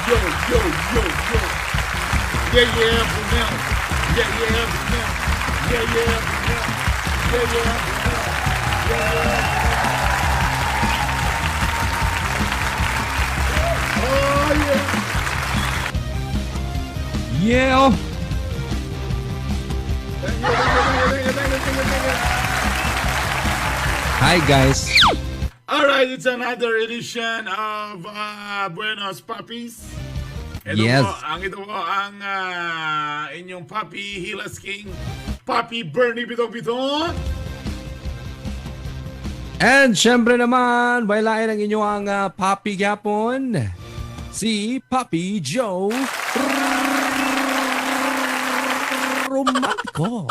yo, yo, yo, yo. Yeah, Brunel. Yeah, Brunel. Yeah, Brunel. Yeah, Brunel. Yeah. Oh, yeah. Yeah! Thank you, thank you, thank you, thank you, thank you, thank you, thank you. Hi, guys! All right, it's another edition of Buenos Papis. Ito po, ang ito po ang inyong Papi Hilas King, Papi Bernie Bitong Bitong. And syempre naman, baylain ang inyong Papi Gapon, si Papi Joe Romantico.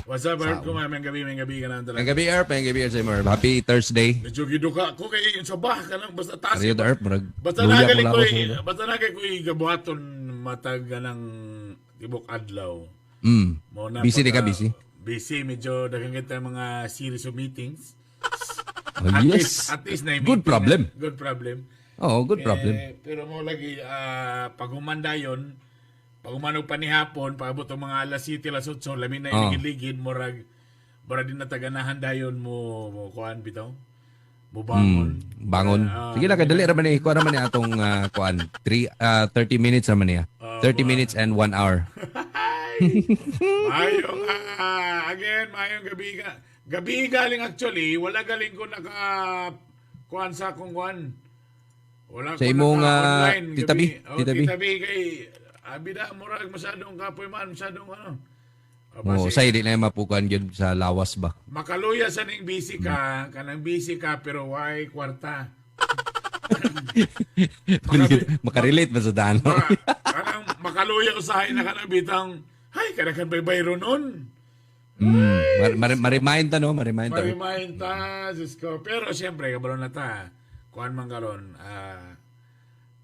What's up, Herb? Kung may gabi ka na Ang gabi, Erp. Ang gabi, Erp. Erp. Happy Thursday. Medyo giduka ko kay sa bah ka lang basta taas. Ariyo, Erp. Murag, Basta luya nagali ko ko lawas mo. Basta nagali ko gabuhaton matag ng tibok adlaw. Mo na Busy di ka, busy? Busy, medyo daghan kita mga series of meetings. Oh, At yes. least na Good problem. Na, good problem. Oh, good problem. Eh, pero mo lagi pag humanda yon, pag humanog pa ni hapon, paabot ang mga alas 7, alas 8, lamin na iligid-ligid, murag din nataganahan dayon mo kuan bitaw. Mo bangon. Bangon. Sige lang, kadali ra man ni kuan ra man ni atong kuan 3 30 minutes ra man niya. 30 minutes and 1 hour. Mayong again, mayong gabi ka. Gabi galing actually, wala galing ko naka kuan sa akong kuan. Wala Sa ko imong, naka-online Tita B? gabi. Oh, Tita B? Tita B kay abida murag masyadong kapoy man, masyadong ano. Oh, Mo say di na mapukuan gyud sa lawas ba. Makaluya sa ning busy ka, kanang busy ka pero why kwarta? Makarelate ba sa dano? Kanang makaluya usahay na kanang bitang hay kanakan bay-bayro nun. Ma-remind ta no, ma-remind ta. Ma-remind ta, Diyos ko. Pero siyempre, kabalo na ta. Kuan man karon,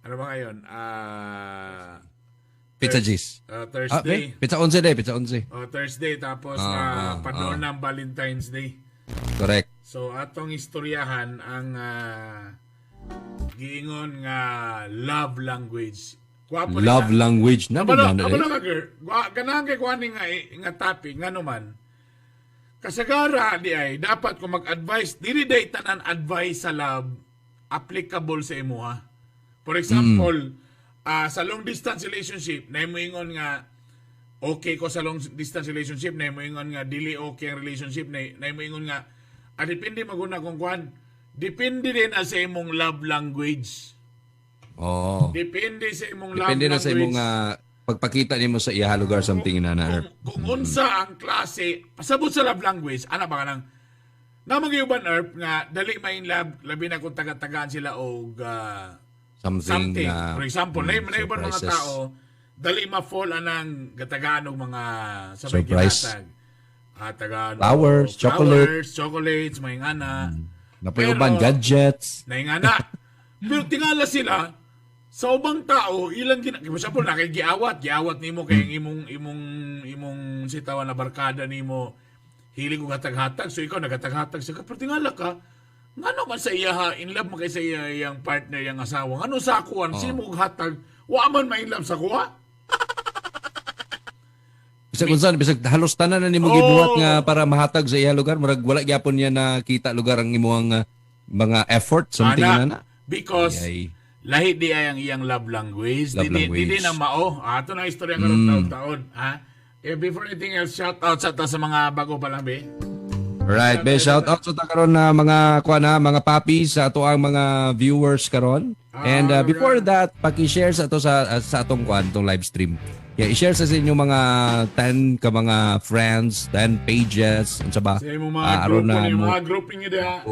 ano ba ngayon? Pizza G's. Thursday. Be, pizza 11 day, pizza 11. Oh, Thursday tapos na panoon ng Valentine's Day. Correct. So atong istoryahan ang giingon nga love language. Gwapo ni Love language na Kabalo, na na. kabalo ka, girl. Ganahan kay kuan nga nga topic ngano man. Kasagara di ay dapat kung mag-advise dili day tanan advice sa love applicable sa imuha. For example, sa long distance relationship na ingon nga okay ko sa long distance relationship, na ingon nga dili okay ang relationship, na ingon nga depende maguna kung kuan, depende din sa imong love language. Oh. Depende sa imong love Depende na language. sa imong pagpakita nimo sa iya lugar something na na. Kung unsa ang klase pasabot sa love language ana ba kanang namang uban Erp nga dali may in love labi na kung taga-tagaan sila og Something, something. na For example, na uban mga surprises. tao dali ma-fall anang gatagaan og mga sabay Surprise. ginatag. Tagaan og Flowers, chocolate. flowers, chocolates, may ngana. Napoy uban gadgets. Naingana. Pero tingala sila sa ubang tao ilang gina, for example na kay giawat nimo kay ang imong sitawan na barkada nimo hilig og hatag-hatag, so ikaw nagatag-hatag sa pero tingala ka ngano man sa iya ha, in love man kay sa iya iyang partner, iyang asawa, ngano sa akuan sino mo og hatag wa man ma in love sa kuha. Bisag unsan, bisag halos tanan na nimo gibuhat nga para mahatag sa iya lugar, murag wala gyapon niya nakita lugar ang imong mga effort something Ana, na na. Because Ay, lahi di ay ang iyang love language. Love Di, language. di na mao. Ato na istorya karon taon-taon, ha? Eh, before anything else, shout out sa ta sa mga bago pa lang, be. Alright, be shout out sa ta karon na mga kuan na mga papis sa ato ang mga viewers karon. And before that, paki-share sa ato sa atong kuan tong live stream. Yeah, i-share sa inyong mga 10 ka mga friends, 10 pages, unsa ba? Sa imong mga Aron grupo na ni mo mga grouping niyo diha.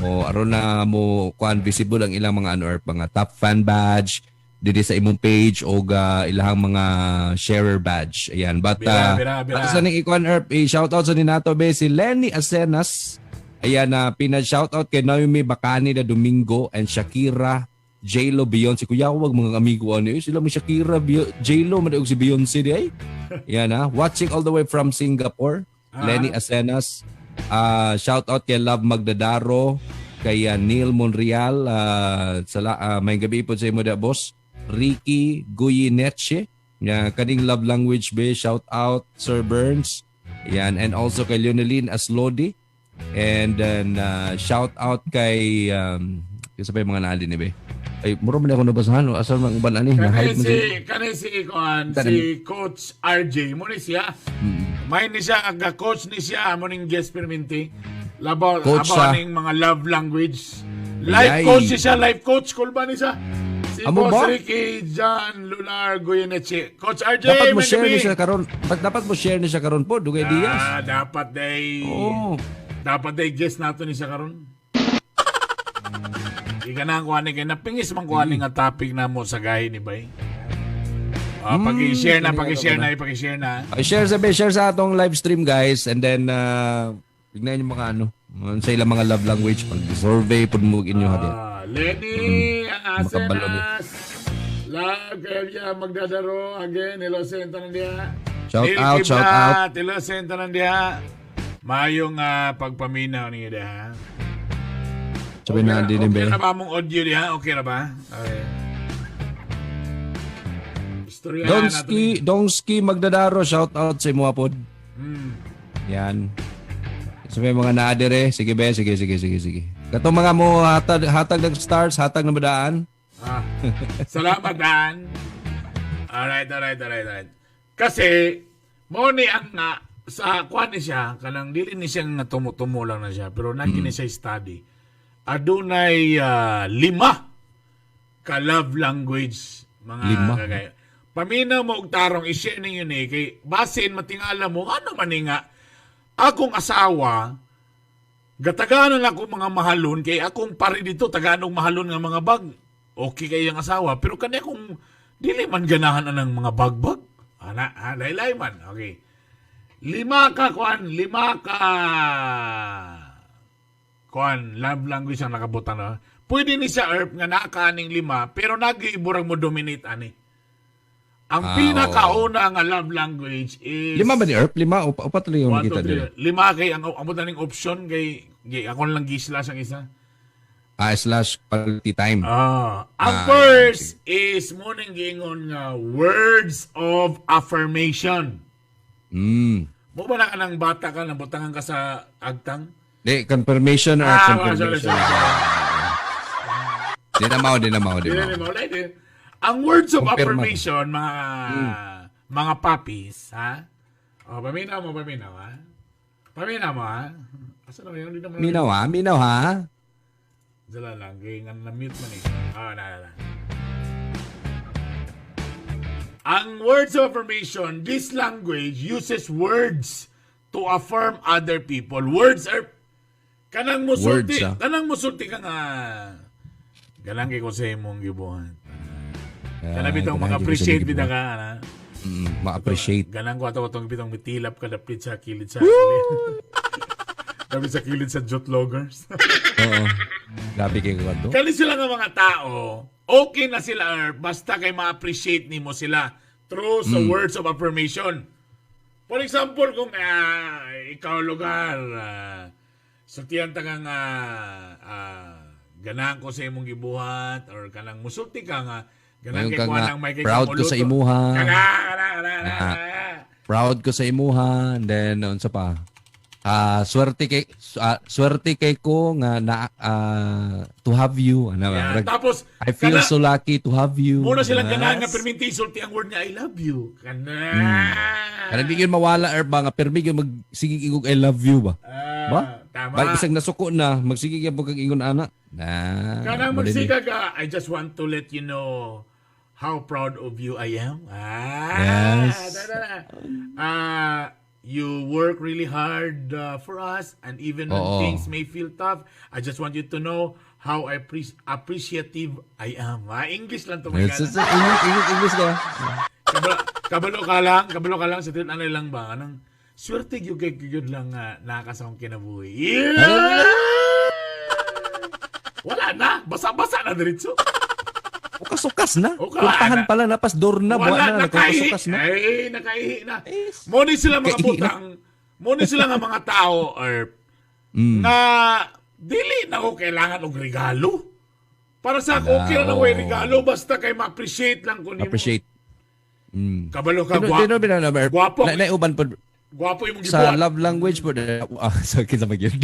O aron na mo kuan visible ang ilang mga ano or mga top fan badge diri sa imong page o ilahang mga sharer badge. Ayan. But Bira, bira, bira. ato sa ning ikuan Erp, i-shout out sa ninato be si Lenny Asenas. Ayan na pina-shout out kay Naomi Bacani na Domingo and Shakira J-Lo, Beyonce. Kuya ko wag mga amigo ano eh. Sila mo Shakira, J-Lo, man og si Beyonce di ay. Yan ha. Watching all the way from Singapore. Lenny Asenas. Shout out kay Love Magdadaro. kay Neil Monreal, may gabi po sa imo da, boss. Ricky Guyineche. Ya, kaning love language be, shout out Sir Burns. Yan, and also kay Leoneline Aslodi. And then shout out kay kasi pa yung mga naali ni be. Ay, mura man ako nabasahan. Asa man uban ani? Kani Na-hide mo si siya. Kani si kuan, si Coach RJ mo ni siya. May ni siya aga coach ni siya mo ning guest perminti. Labaw Coach abaw siya. ning mga love language. Life Ayay. coach ni siya, life coach kulba ni siya. Si Amo Boss ba? Ricky John Lunar Goyeneche. Coach RJ, Dapat mo may share gabi. ni siya karon. Dapat mo share ni siya karon po, dugay Diaz. Ah, dapat day. Oo. Dapat day guest nato ni siya karon. Di ka na kuha ni kay napingis man kuha ni nga topic na mo sa gahi ni bay. Ah, paki-share na, paki-share na, paki-share na. Ay, share sa be, share sa atong live stream, guys, and then tignan niyo mga ano, sa ilang mga love language pag survey pud mo inyo ha. Ah, Lenny, ang Makabalo ni. Asenas. Love kayo magdadaro again. Hello sa tanan diha. Shout Neil out, shout Kiblat, hello sa tanan diha. Mayong pagpaminaw niyo diha. Sabi na din okay be. na ba mong audio diha? Okay na ba? Okay. Istorya na Donski, Donski magdadaro, shout out sa imo pod. Yan. Sa may mga naadere, sige be, sige sige sige sige. Katong mga mo hatag hatag ng stars, hatag ng badaan. Ah, salamat, Dan. Alright. Kasi, mo ni ang nga, sa kuan ni siya, kanang dili ni siya nga tumutumo lang na siya, pero naging ni siya study. Adunay lima ka love language, mga Lima? kagaya. Paminaw mo og tarong i-share ninyo ni kay basin matingala mo ano man ni nga akong asawa gataganan ako mga mahalon kay akong pare dito taganong mahalon nga mga bag. Okay kay iyang asawa pero kani akong dili man ganahan anang mga bagbag. Ana, ha, laylay man. Okay. Lima ka kuan, lima ka kuan love language ang nakabutan na. Pwede ni siya erp nga nakaaning lima pero nagiiburang mo dominate ani. Ang pinakauna nga love language is Lima ba ni Erp? Lima o upat lang yung One, two, kita three. dire. Lima kay ang amo ning option kay ako lang gisla sang isa. Ah, slash quality time. Ah, ang first is mo ning giingon nga words of affirmation. Mo ba na ka ng bata ka nabutangan ka sa agtang? Di, confirmation or Ah, sorry, confirmation. sorry, sorry. Di na mao, di na mao, di Di mao. na mo, ulit, eh. Ang words of Confirma. affirmation, mga papis, ha? O, paminaw mo, paminaw, ha? Paminaw mo, ha? Asa na yun? Hindi naman. Minaw ha, minaw ha. Dala lang, kaya nga na-mute man eh. Ah, na, na, na. Ang words of affirmation, this language uses words to affirm other people. Words are kanang musulti, Words, ah. kanang musulti ka nga. Ganang kay ko sa imong gibuhat. Kanang bitong maka-appreciate bitaw ka, ana. Ma-appreciate. Ganang ko ato atong bitong mitilap ka dapit sa kilid sa kilid. Dapit sa kilid sa jot loggers. Oo. Grabe kay ko to. Kali sila nga mga tao, okay na sila Erp, basta kay ma-appreciate nimo sila through sa words of affirmation. For example, kung ikaw lugar, sultihan ta ka nga ganahan ko sa imong gibuhat or kanang musulti ka nga ganahan Ngayon kay ka kuha nga, ng may kay proud ko sa kamuluto. imuha. Kana, kana, kana, kana, kana. Proud ko sa imuha. And then unsa pa? Ah, swerte kay ko nga na to have you. Ano ba? Yeah, tapos I feel kana- so lucky to have you. Muna silang ganahan nga Yes. perminti sulti ang word nga I love you. Kana. Kanang di yun mawala or ba nga permi yun magsigig ingog I love you ba? Ah, Ba? Tama. Ba isang nasuko na magsigig yan po kag ingon ana. Na. Kanang mo din eh. magsiga ka, I just want to let you know how proud of you I am. Ah, Yes. tara na. Ah, you work really hard for us and even when Oo. things may feel tough, I just want you to know how appreciative I am. Ah, English lang to my Yes, God. yes, English, English, English ka. Kabalo ka lang sa ano lang ba anong swerte gyud kay gyud lang nga nakasang kinabuhi. Yeah! Wala na, basa-basa na diretso. Ukas-ukas na. Uka, Puntahan na. pala na pas door na buwan Wala na nakaihi. nagkukas na. Ay, nakaihi na. Mo ni sila mga Kaihi na. butang, mo ni sila nga mga tao or nga Dili na ko kailangan og regalo. Para sa ako, Wala, okay na way oo. Regalo basta kay ma-appreciate lang ko nimo. Appreciate. Kabalo ka, Tino, tino, tino, Gwapo. Na, uban po gwapo imong sa gibuhat. love language po, sa kinsa man gyud.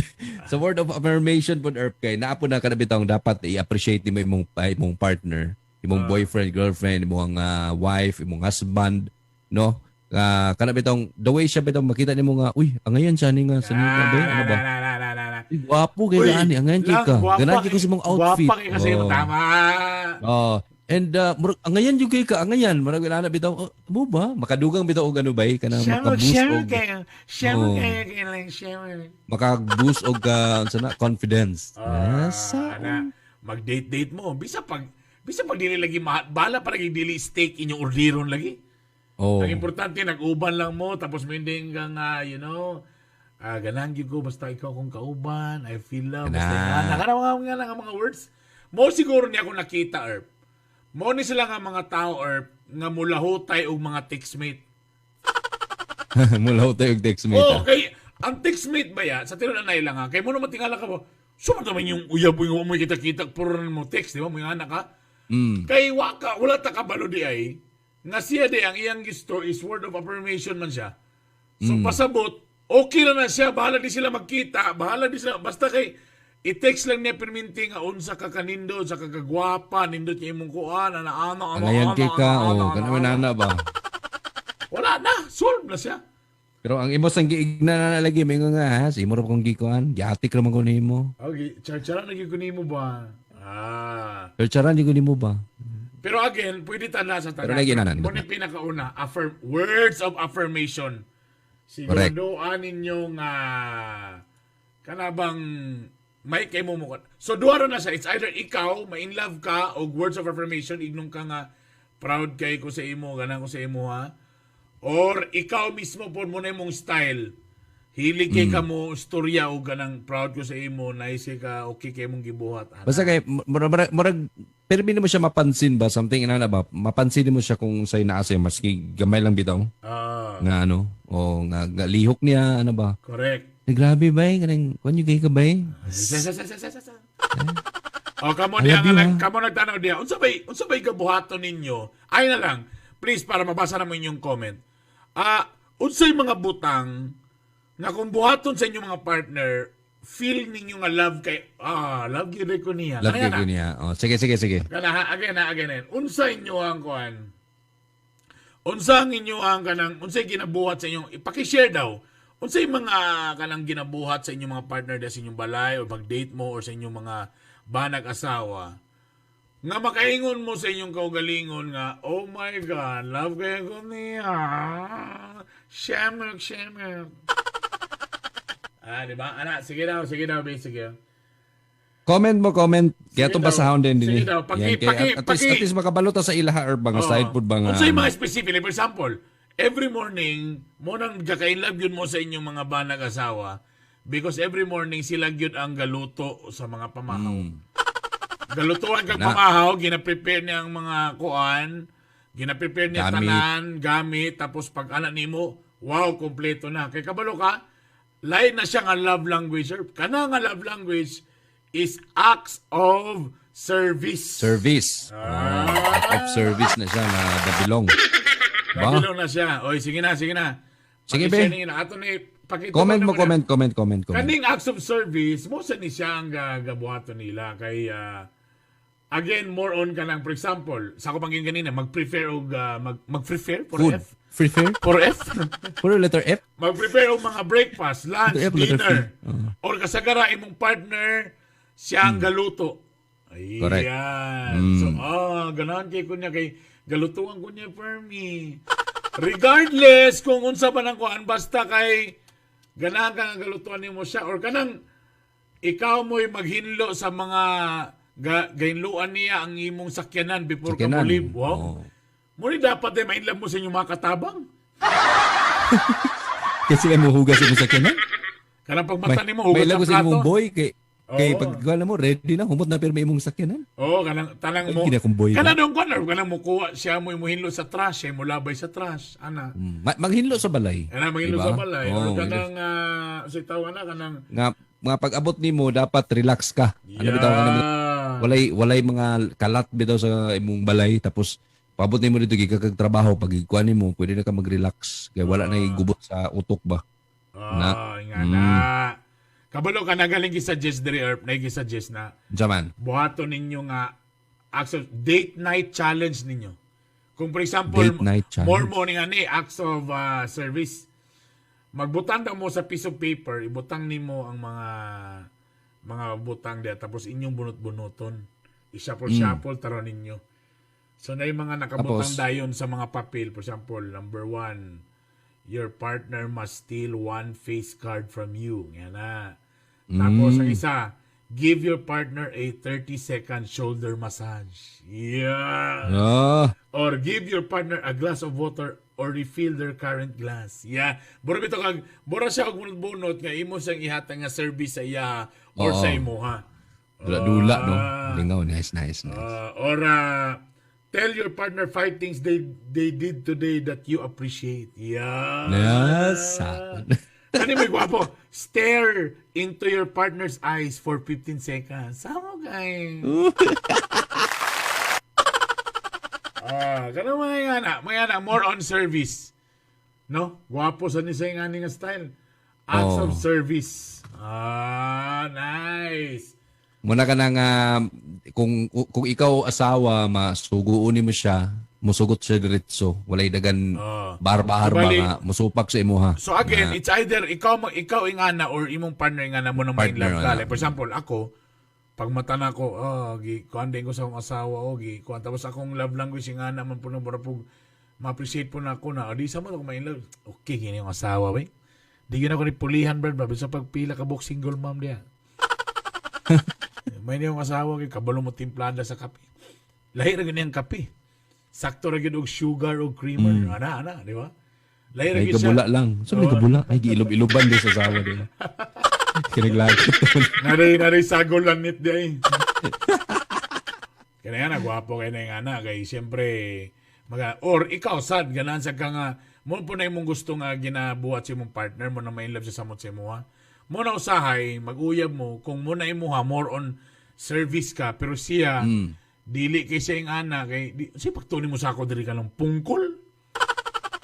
Sa word of affirmation po, Erp, kay naa po na kana bitawng dapat i-appreciate nimo imong ay, imong partner, imong boyfriend, girlfriend, imong wife, imong husband, no? Kana bitawng the way siya bitawng makita nimo nga, uy, angayan siya ni nga sa ni ba ano ba? Na, na, na, na, na. Uy, gwapo kay Uy, ani, angayan kay lang, ka. gwapa Ganahan kay ko sa imong outfit. Gwapa kay kasi Oh. tama. Oh, and murag angayan jud kay ka, angayan, murag wala na bitaw, oh, mo ba? Makadugang bitaw og ano bay kana maka-boost og kayo. Oh. Kayo kayo lang, siyempre. Maka-boost og unsa na confidence. Ah, Asa? Ana, mag-date-date mo. Bisa pag dili lagi bala para lagi dili steak inyong orderon lagi. Oh. Ang importante nag-uban lang mo tapos may nga nga ganahan gyud ko basta ikaw akong kauban, I feel love, basta Kana. nga kana mga words. Mo siguro niya ako nakita, Erp. Mo ni sila nga mga tao, Erp, nga mulahutay og mga textmate. Mula tayo og textmate. Oh, Ah. kay ang textmate ba ya sa tinuod na lang ha, kay mo naman tingala ka mo. Sumad naman yung uyab yung mo kita-kita puro na mo text, di ba? Mo yung anak ka. Kay wa ka, wala ta kabalo di ay nga siya di ang iyang gusto is word of affirmation man siya. So pasabot, okay na na siya, bahala di sila magkita, bahala di sila basta kay i-text lang niya perminti nga unsa ka kanindo, unsa ka kagwapa, nindot niya imong kuan, ana ana ana. Angayan ana, kay ka, ana, oh, ana, kana ana, man ana. ana ba? Wala na, solve na siya. Pero ang imo sang giigna na na lagi may nga ha, sa imo ra kong gikuan, giatik ra man ko nimo. Okay, char-charan na gyud ko nimo ba? Ah. Pero charan di ko nimo ba? Pero again, pwede tanda sa tanan. Pero lagi na, na, Muna yung pinakauna, words of affirmation. Correct. Siguraduhan ninyo nga kanabang may kay mo mo. So duha ra na siya. It's either ikaw, ma-in love ka og words of affirmation, ignong ka nga proud kay ko sa imo, ganang ko sa imo ha. Or ikaw mismo po mo na imong style. Hilig kay ka mo istorya og ganang proud ko sa imo, nice kay ka, okay kay mong gibuhat. Ana. Basta kay murag murag pero mo siya mapansin ba something inana ba? Mapansin mo siya kung say naa siya maski gamay lang bitaw nga ano o nga lihok niya ano ba? Correct. Ay, grabe ba kanang kuan kay ka ba? Sa sa sa sa sa sa. Sa. O kamo I diya love nga you, nag ha. kamo nagtanaw diya. Unsa bay gabuhaton ninyo? Ay na lang. Please para mabasa na mo inyong comment. Unsay mga butang nga kung buhaton sa inyong mga partner, feel ninyo nga love kay love gyud ko niya. Love Kana kay nga ko na. niya. Oh, sige sige sige. Kana ha, again ha, again. Again. Unsa inyo ang kuan? Unsa ang inyo ang kanang unsay ginabuhat sa inyong ipaki-share daw. Unsay mga kanang ginabuhat sa inyong mga partner diya sa inyong balay o pag-date mo or sa inyong mga banag asawa nga makaingon mo sa inyong kaugalingon nga, "Oh my God, love kayo ko niya. Shemek, shemek." Ah, di ba? Ana, sige daw, be, sige. Comment mo, comment. Kaya Sige itong daw. basahon din din. Sige daw. Yan, kaya at least makabalo ta sa ilaha or mga Oo. side food ba nga. Unsay ano. mga specific, like for example, every morning, mo nang gaka-in love yun mo sa inyong mga banag asawa because every morning sila gyud ang galuto sa mga pamahaw. Galutuan kag Na. pamahaw, gina-prepare niya ang mga kuan, gina-prepare niya Gamit. tanan, gamit, tapos pag ana nimo, wow, kompleto na. Kay kabalo ka, lain na siya nga love language, sir. Kana nga love language is acts of service. Service. Ah. Act of service na siya na dabilong. Ba? Kabilong na siya. Oy, sige na, sige na. Sige, Paki-share be. ninyo na. Ato ni pakita Comment mo, na. comment, comment, comment, comment. Kaning acts of service, mo sa ni siya ang gabuhaton nila kay again more on ka lang, for example, sa ako pangin kanina mag-prefer og mag-prepare for Food. F Free fare? for F Puro letter F? mag-prepare og mga breakfast, lunch, Letter F, letter dinner. P. Oo. Or kasagara imong partner siya ang galuto. Ayan. Correct. So, ganahan kay kunya kay galutuan ko niya for me. Regardless kung unsa pa nang kuan basta kay ganahan ka nga galutuan nimo siya or kanang ikaw mo'y maghinlo sa mga gahinluan niya ang imong sakyanan before ka Sakyanan. mo-leave. Wow. Oo. Muna dapat eh, ma-inlove mo sa inyong mga katabang. Kasi may muhugas imong sakyanan. Kanang pagmata nimo, May hugot lago sa sa imong plato. boy kay kay Oo. pag wala mo ready na humot na pirmi imong sakyanan. Oo, kanang tanang Ay, mo. gina akong boy Kanang dong kuan, or kanang mukuha siya mo imuhinlo sa trash, siya mo labay sa trash, ana. Maghinlo sa balay. Kana maghinlo Diba? sa balay, Oo, or kanang sa tawag na kanang nga Nga pag-abot nimo dapat relax ka. Ano bitaw ka naman, walay mga kalat bitaw sa imong balay, tapos paabot nimo dito gikan kag trabaho, pag ikuan nimo pwede na ka mag-relax kay wala na gubot sa utok ba. Na. Nga na. Kabalo ka nagaling gi-suggest diri, Erp, na gi-suggest na Unsa man? Buhaton ninyo nga acts of date night challenge ninyo. Kung for example, Date night challenge. More morning ani acts of service. Magbutang daw mo sa piece of paper, ibutang nimo ang mga butang diya, tapos inyong bunot-bunuton. I-shuffle-shuffle taro ninyo. So na yung mga nakabutang Tapos? Dayon sa mga papel. For example, number 1, your partner must steal one face card from you. Yan na. Tapos ang isa, give your partner a 30-second shoulder massage. Yeah. Or give your partner a glass of water or refill their current glass. Yeah. Bura bitaw kag bura siya og bunot-bunot nga imo siyang ihatag nga service sa iya or sa imuha. Dula-dula, no? Lingaw, nice, nice, nice. Or tell your partner five things they did today that you appreciate. Yeah. Yes. Ano may gwapo? Stare into your partner's eyes for 15 seconds. Samo kay. Kanang mga ana, mga ana, more on service. No? Gwapo sa ni sa nga nga style. Acts of service. Ah, nice. Muna ka na nga, kung ikaw asawa, masuguon mo siya, musugot siya diretso. Walay dagan barbar ba nga, musupak sa imuha. So again, it's either ikaw ingana or imong partner ingana mo na may Partner, love ka. ana. Like, for example, ako, pag mata na ko, oh, gi kuan din ko sa akong asawa, oh, gi kuan, tapos akong love language ingana man po na mura po ma-appreciate po na ako na, oh, di sa mo ako may love. Okay, gini yung asawa, we. Di yun ako ni pulihan, brad, ba? Bisa pagpila ka buok single mom diya. May niyong asawa, kay kabalo mo timplada sa kape. Lahi ra gyud ang kape. Sakto ra gyud og sugar o creamer. Ana, ana, di ba? Lahi ra Ay, gyud siya. gabula lang. So, may gabula. Ay, giilob-iloban din sa asawa din. Kinaglagot. Naray sagol lang nit di ay. Kaya nga, gwapo kay na yung ana. Kay siyempre, maga, or ikaw, sad, ganahan sa ka nga, mo po na imong gusto nga ginabuhat sa imong partner mo na may love sa samot sa imuha. Mo na usahay, mag-uyab mo, kung mo na imuha, more on service ka, pero siya, dili kay siya yung ana, kay, di, siya pagtuni mo sa ako, dili ka lang pungkol.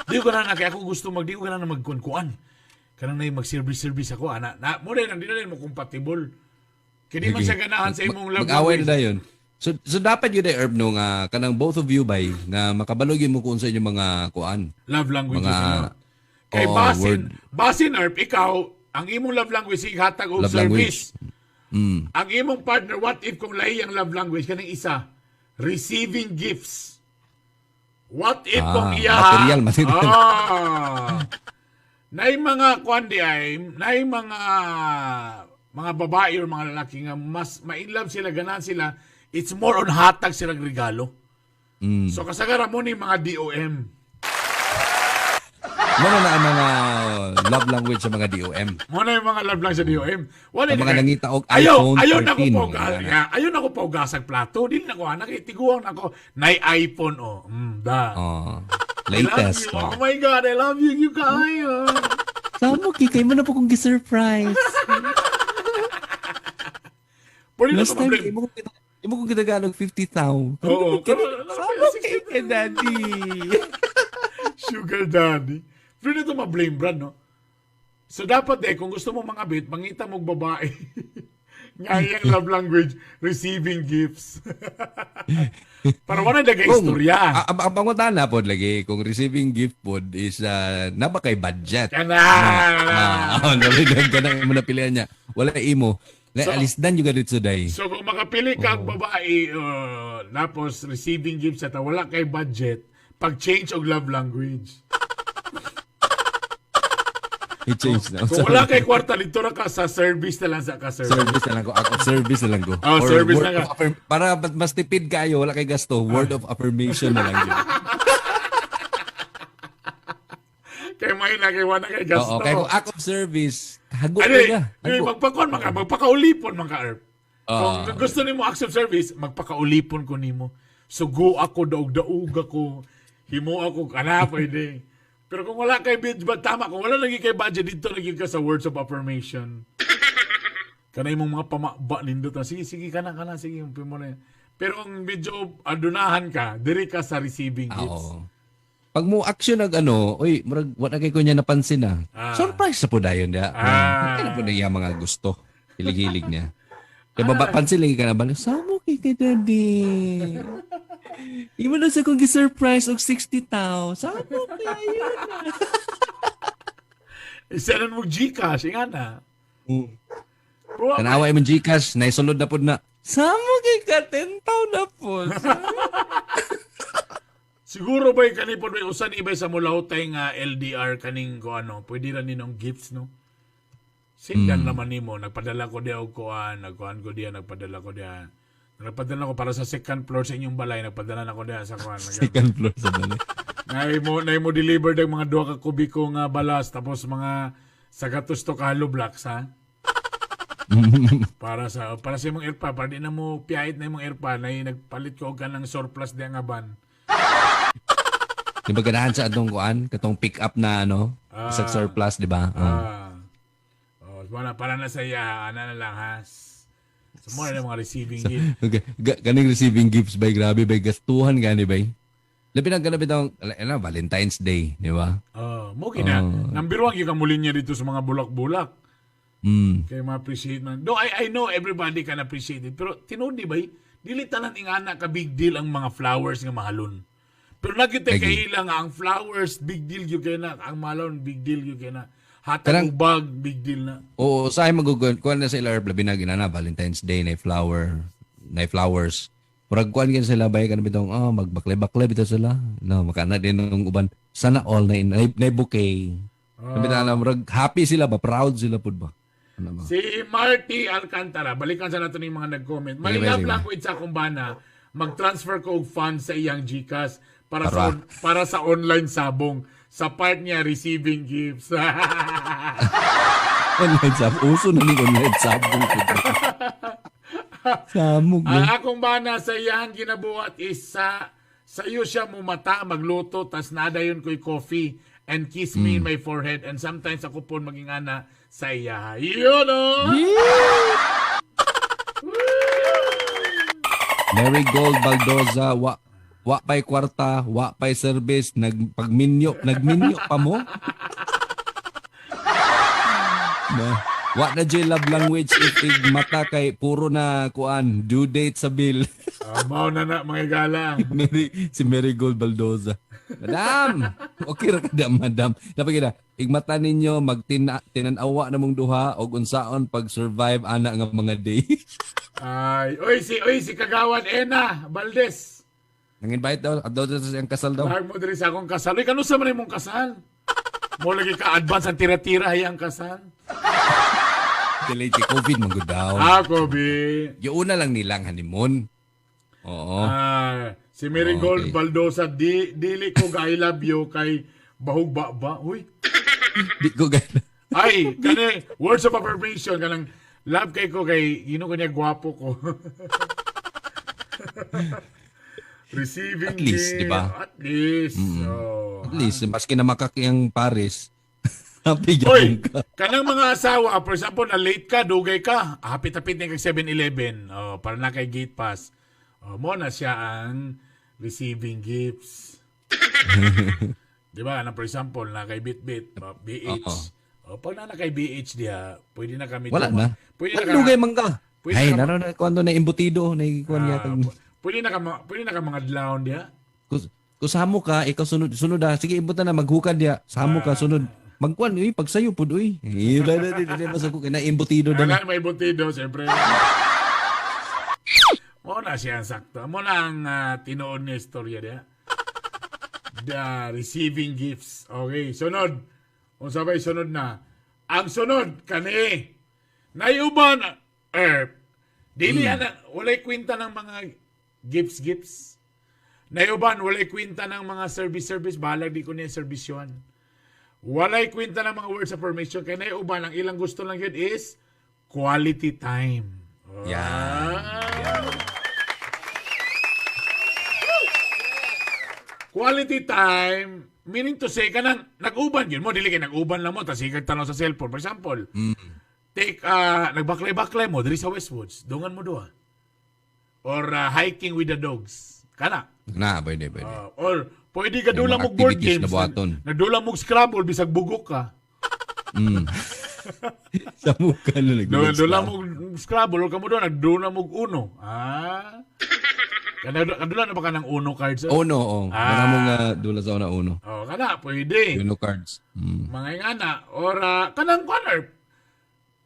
Di ko na kay ako gusto di ko na magkuan-kuan. Kanang na mag-service-service ako, ana. Na, mo rin, hindi na rin mo compatible. Kaya di man siya ganahan sa imong love Mag-away na language. dayon. So dapat yun ay Herb no nga kanang both of you bay nga makabalog yun mo kung sa inyong mga kuan. Love languages. Mga Mga, kay basin, word. basin Herb, ikaw, ang imong love language, hatag og Love service. language. Ang imong partner, what if kung lahi ang love language, kanang isa, receiving gifts. What if kung iya Material, material. Nay mga kuan di ay, nay mga babae or mga lalaki nga mas ma-inlove sila, ganahan sila, it's more on hatag sila regalo. So kasagaran mo ni mga DOM. Muna na ang mga love language sa mga DOM. Mo na yung mga love lang sa DOM. Wala Ang mga nangita og ayaw, iPhone ayaw na ko 13. po, Wala na. ayaw na ko paugasag plato. Dili na ko anak, tiguang na ko. Nay iPhone oh. Da. Oh, I love latest. you. Oh my God, I love you. You kayo. Samo kay mo na po kong gi-surprise. Pwede na Last ko time ma-blame. imo kong gitagalog 50,000. Oo, pero Samo kay kay daddy. Sugar daddy. Pero na ito ma-blame, Brad, no? So, dapat eh, kung gusto mo mga bit, mangita mong babae. Nga iyang love language, receiving gifts. Para wala na istorya. Ang pangutana pod lagi kung receiving gift pod is na ba kay budget? Kana! Ah, oh, kanang imo napilian niya. Wala imo. La alis dan juga dito day. So, kung makapili ka ang babae, tapos receiving gifts at wala kay budget, pag-change og love language. I-change na. Kung wala kay kwarta, dito ra ka sa service na lang sa ka-service. Service na lang ko. Ako, service na lang ko. Oh, Or service word na ka. of para mas tipid kayo, wala kay gasto. Word of affirmation na lang yun. Kay may na, kay wala kay gasto. Oo, kaya kung act of service, hago Ano, ka na. eh, Hago. magpakuan man ka, magpakaulipon man ka, Erp. Ah. Kung gusto nimo acts of service, magpakaulipon ko nimo. Sugo ako, daog-daog ako, himo ako, kana pwede. Pero kung wala kay budget, tama, kung wala lagi kay budget, dito lagi ka sa words of affirmation. Kanay mong mga pamaba nindot na, sige, sige, kana, kana, sige, mo na yan. Pero kung medyo adunahan ka, diri ka sa receiving gifts. Oo. Pag mo action nag ano, oy, murag wa na kay ko niya napansin na. Surprise sa po dayon dia. Kaya na po na iya mga gusto. Hilig-hilig niya. Kaya ba pansin lagi ka na ba? Samo kay kay daddy. Imo na sa kong gi-surprise og 60,000. Samo kayo na. Isa mo Gcash, nga na. Tanawa imong Gcash, naisulod na po na. Samo kay ka 10,000 na po. Siguro ba'y kanipon may usan ibay sa mulawtay nga LDR kaning ko ano, pwede ra ninong gifts, no? Sindan naman nimo, nagpadala ko diya og kuan, nagkuan ko diya, nagpadala ko diya. Nagpadala ko para sa second floor sa inyong balay, nagpadala na ko diya sa kuan. Second floor sa balay. Nay mo deliver dag mga 2 ka kubiko nga balas tapos mga sagatos to ka hollow blocks, ha? Para sa imong airpa, para di na mo piyait na imong airpa, nay nagpalit ko og kanang surplus diya nga van. Di ba ganahan sa atong kuan katong pick up na ano, isang surplus, di ba? Oh, para na sa iya, ana na lang ha. So mo na mga receiving gift. Okay. Ganing receiving gifts bay, grabe bay gastuhan gani bay. Labi na ganabi daw ano, Valentine's Day, di ba? Oh, mo kina. Number 1 gyud ka mulinya dito sa mga bulak-bulak. Kay ma-appreciate man. No, I know everybody can appreciate it, pero tinuod di bay, dili tanan ingana ka big deal ang mga flowers nga mahalon. Pero nagkita kaila nga ang flowers big deal gyud kay na, ang mahalon big deal gyud kay na. Hatag og bag big deal na. Oo, sa ay magugol kuan na sa ila labi na ginana Valentine's Day na flower, na flowers. Murag kuan gyud sila bay kanang bitong magbakle-bakle bitaw sila. No, makana din ng uban. Sana all na bouquet. Bitaw na murag happy sila ba, proud sila pud ba. Ano ba? Si Marty Alcantara, balikan sa nato ning mga nag-comment. My love language sa akong bana, mag-transfer ko og funds sa iyang GCash para sa online sabong. Sa part niya, receiving gifts. Online sabong. Uso na ning online sabong. Samog. Ang akong bana sa iyang ginabuhat is sa iyo siya mumata, magluto, tas nadayon ko'y coffee and kiss me in my forehead and sometimes ako po maging ana sa iya. Yun o! Yeah! Mary Gold Baldoza, wa pa'y kwarta, wa pa'y service, nagminyo pa mo? No. Wa na jay love language if mata kay puro na kuan, due date sa bill. Mao na na mga gala. Si Mary Gold Baldoza. Madam, okay ra kada madam. Dapat gina, igmata ninyo magtinan-awa na mong duha og unsaon pag-survive ana nga mga day. Ay, oy si Kagawad Ena Valdez. Nang-invite daw, adto sa siyang kasal daw. Tawag mo diri sa akong kasal. Uy, kanusa man imong kasal? Mo lagi ka advance ang tira-tira ay ang kasal. Delay kay COVID man gud daw. Ah, COVID. Giuna lang nilang honeymoon. Oo. Si Mary Gold Baldosa, dili ko I love you kay bahug ba ba. Uy. Di ko gay. Ay, kani words of affirmation kanang love kay ko kay ino ko niya gwapo ko. Receiving at least, di ba? At least. Oh. At least maski na makaki ang Paris. Happy Oy, ka. Kanang mga asawa, for example, na late ka, dugay ka, hapit-hapit na kag 7-Eleven, oh, para na kay gate pass. Oh, mo na siya ang receiving gifts. Di ba? Na for example, na kay Bitbit, BH. Oh, pag na kay BH diha, pwede na kami. Wala na. Pwede na dugay man ka. Ay, naro na kuan na embutido, na kuan niya. Pwede na ka mga dlaon diha. Kusamo ka, ikaw sunod sunod ah. Sige, ibutan na maghukad diha. Samo ka sunod. Magkuan uy, pagsayo pud uy. Eh, dili masako kay na embutido dan. Wala may embutido, siyempre. Mo na siya ang sakto. Mo na ang tinuod nga istorya diha. The receiving gifts. Okay, sunod. Unsa bay sunod na? Ang sunod kani. Nayuban dili ana walay kwenta ng mga gifts. Nayuban walay kwenta ng mga service, bahalag di ko niya serbisyohan. Walay kwenta ng mga words of affirmation kay nayuban ang ilang gusto lang yun is quality time. Oh. Yeah. Quality time, meaning to say, kanang nag-uban yun mo, dili kay nag-uban lang mo, tas ikag tanaw sa cellphone. For example, Take nagbaklay-baklay mo diri sa Westwoods, dungan mo duha. Or hiking with the dogs. Kana. Na, pwede, pwede. Or pwede ka May dula mga mo board activities games. na buhaton. Nagdula mo Scrabble bisag bugok ka. Sa mukha na nag Dula mo Scrabble or kamo doon nagdula mo Uno. Ah. Kadula na ba ka ng Uno cards? Eh? Uno, oh. Ah. Wala mong dula sa una, uno. Oh, kana pwede. Uno cards. Mga ingana or kanang kuan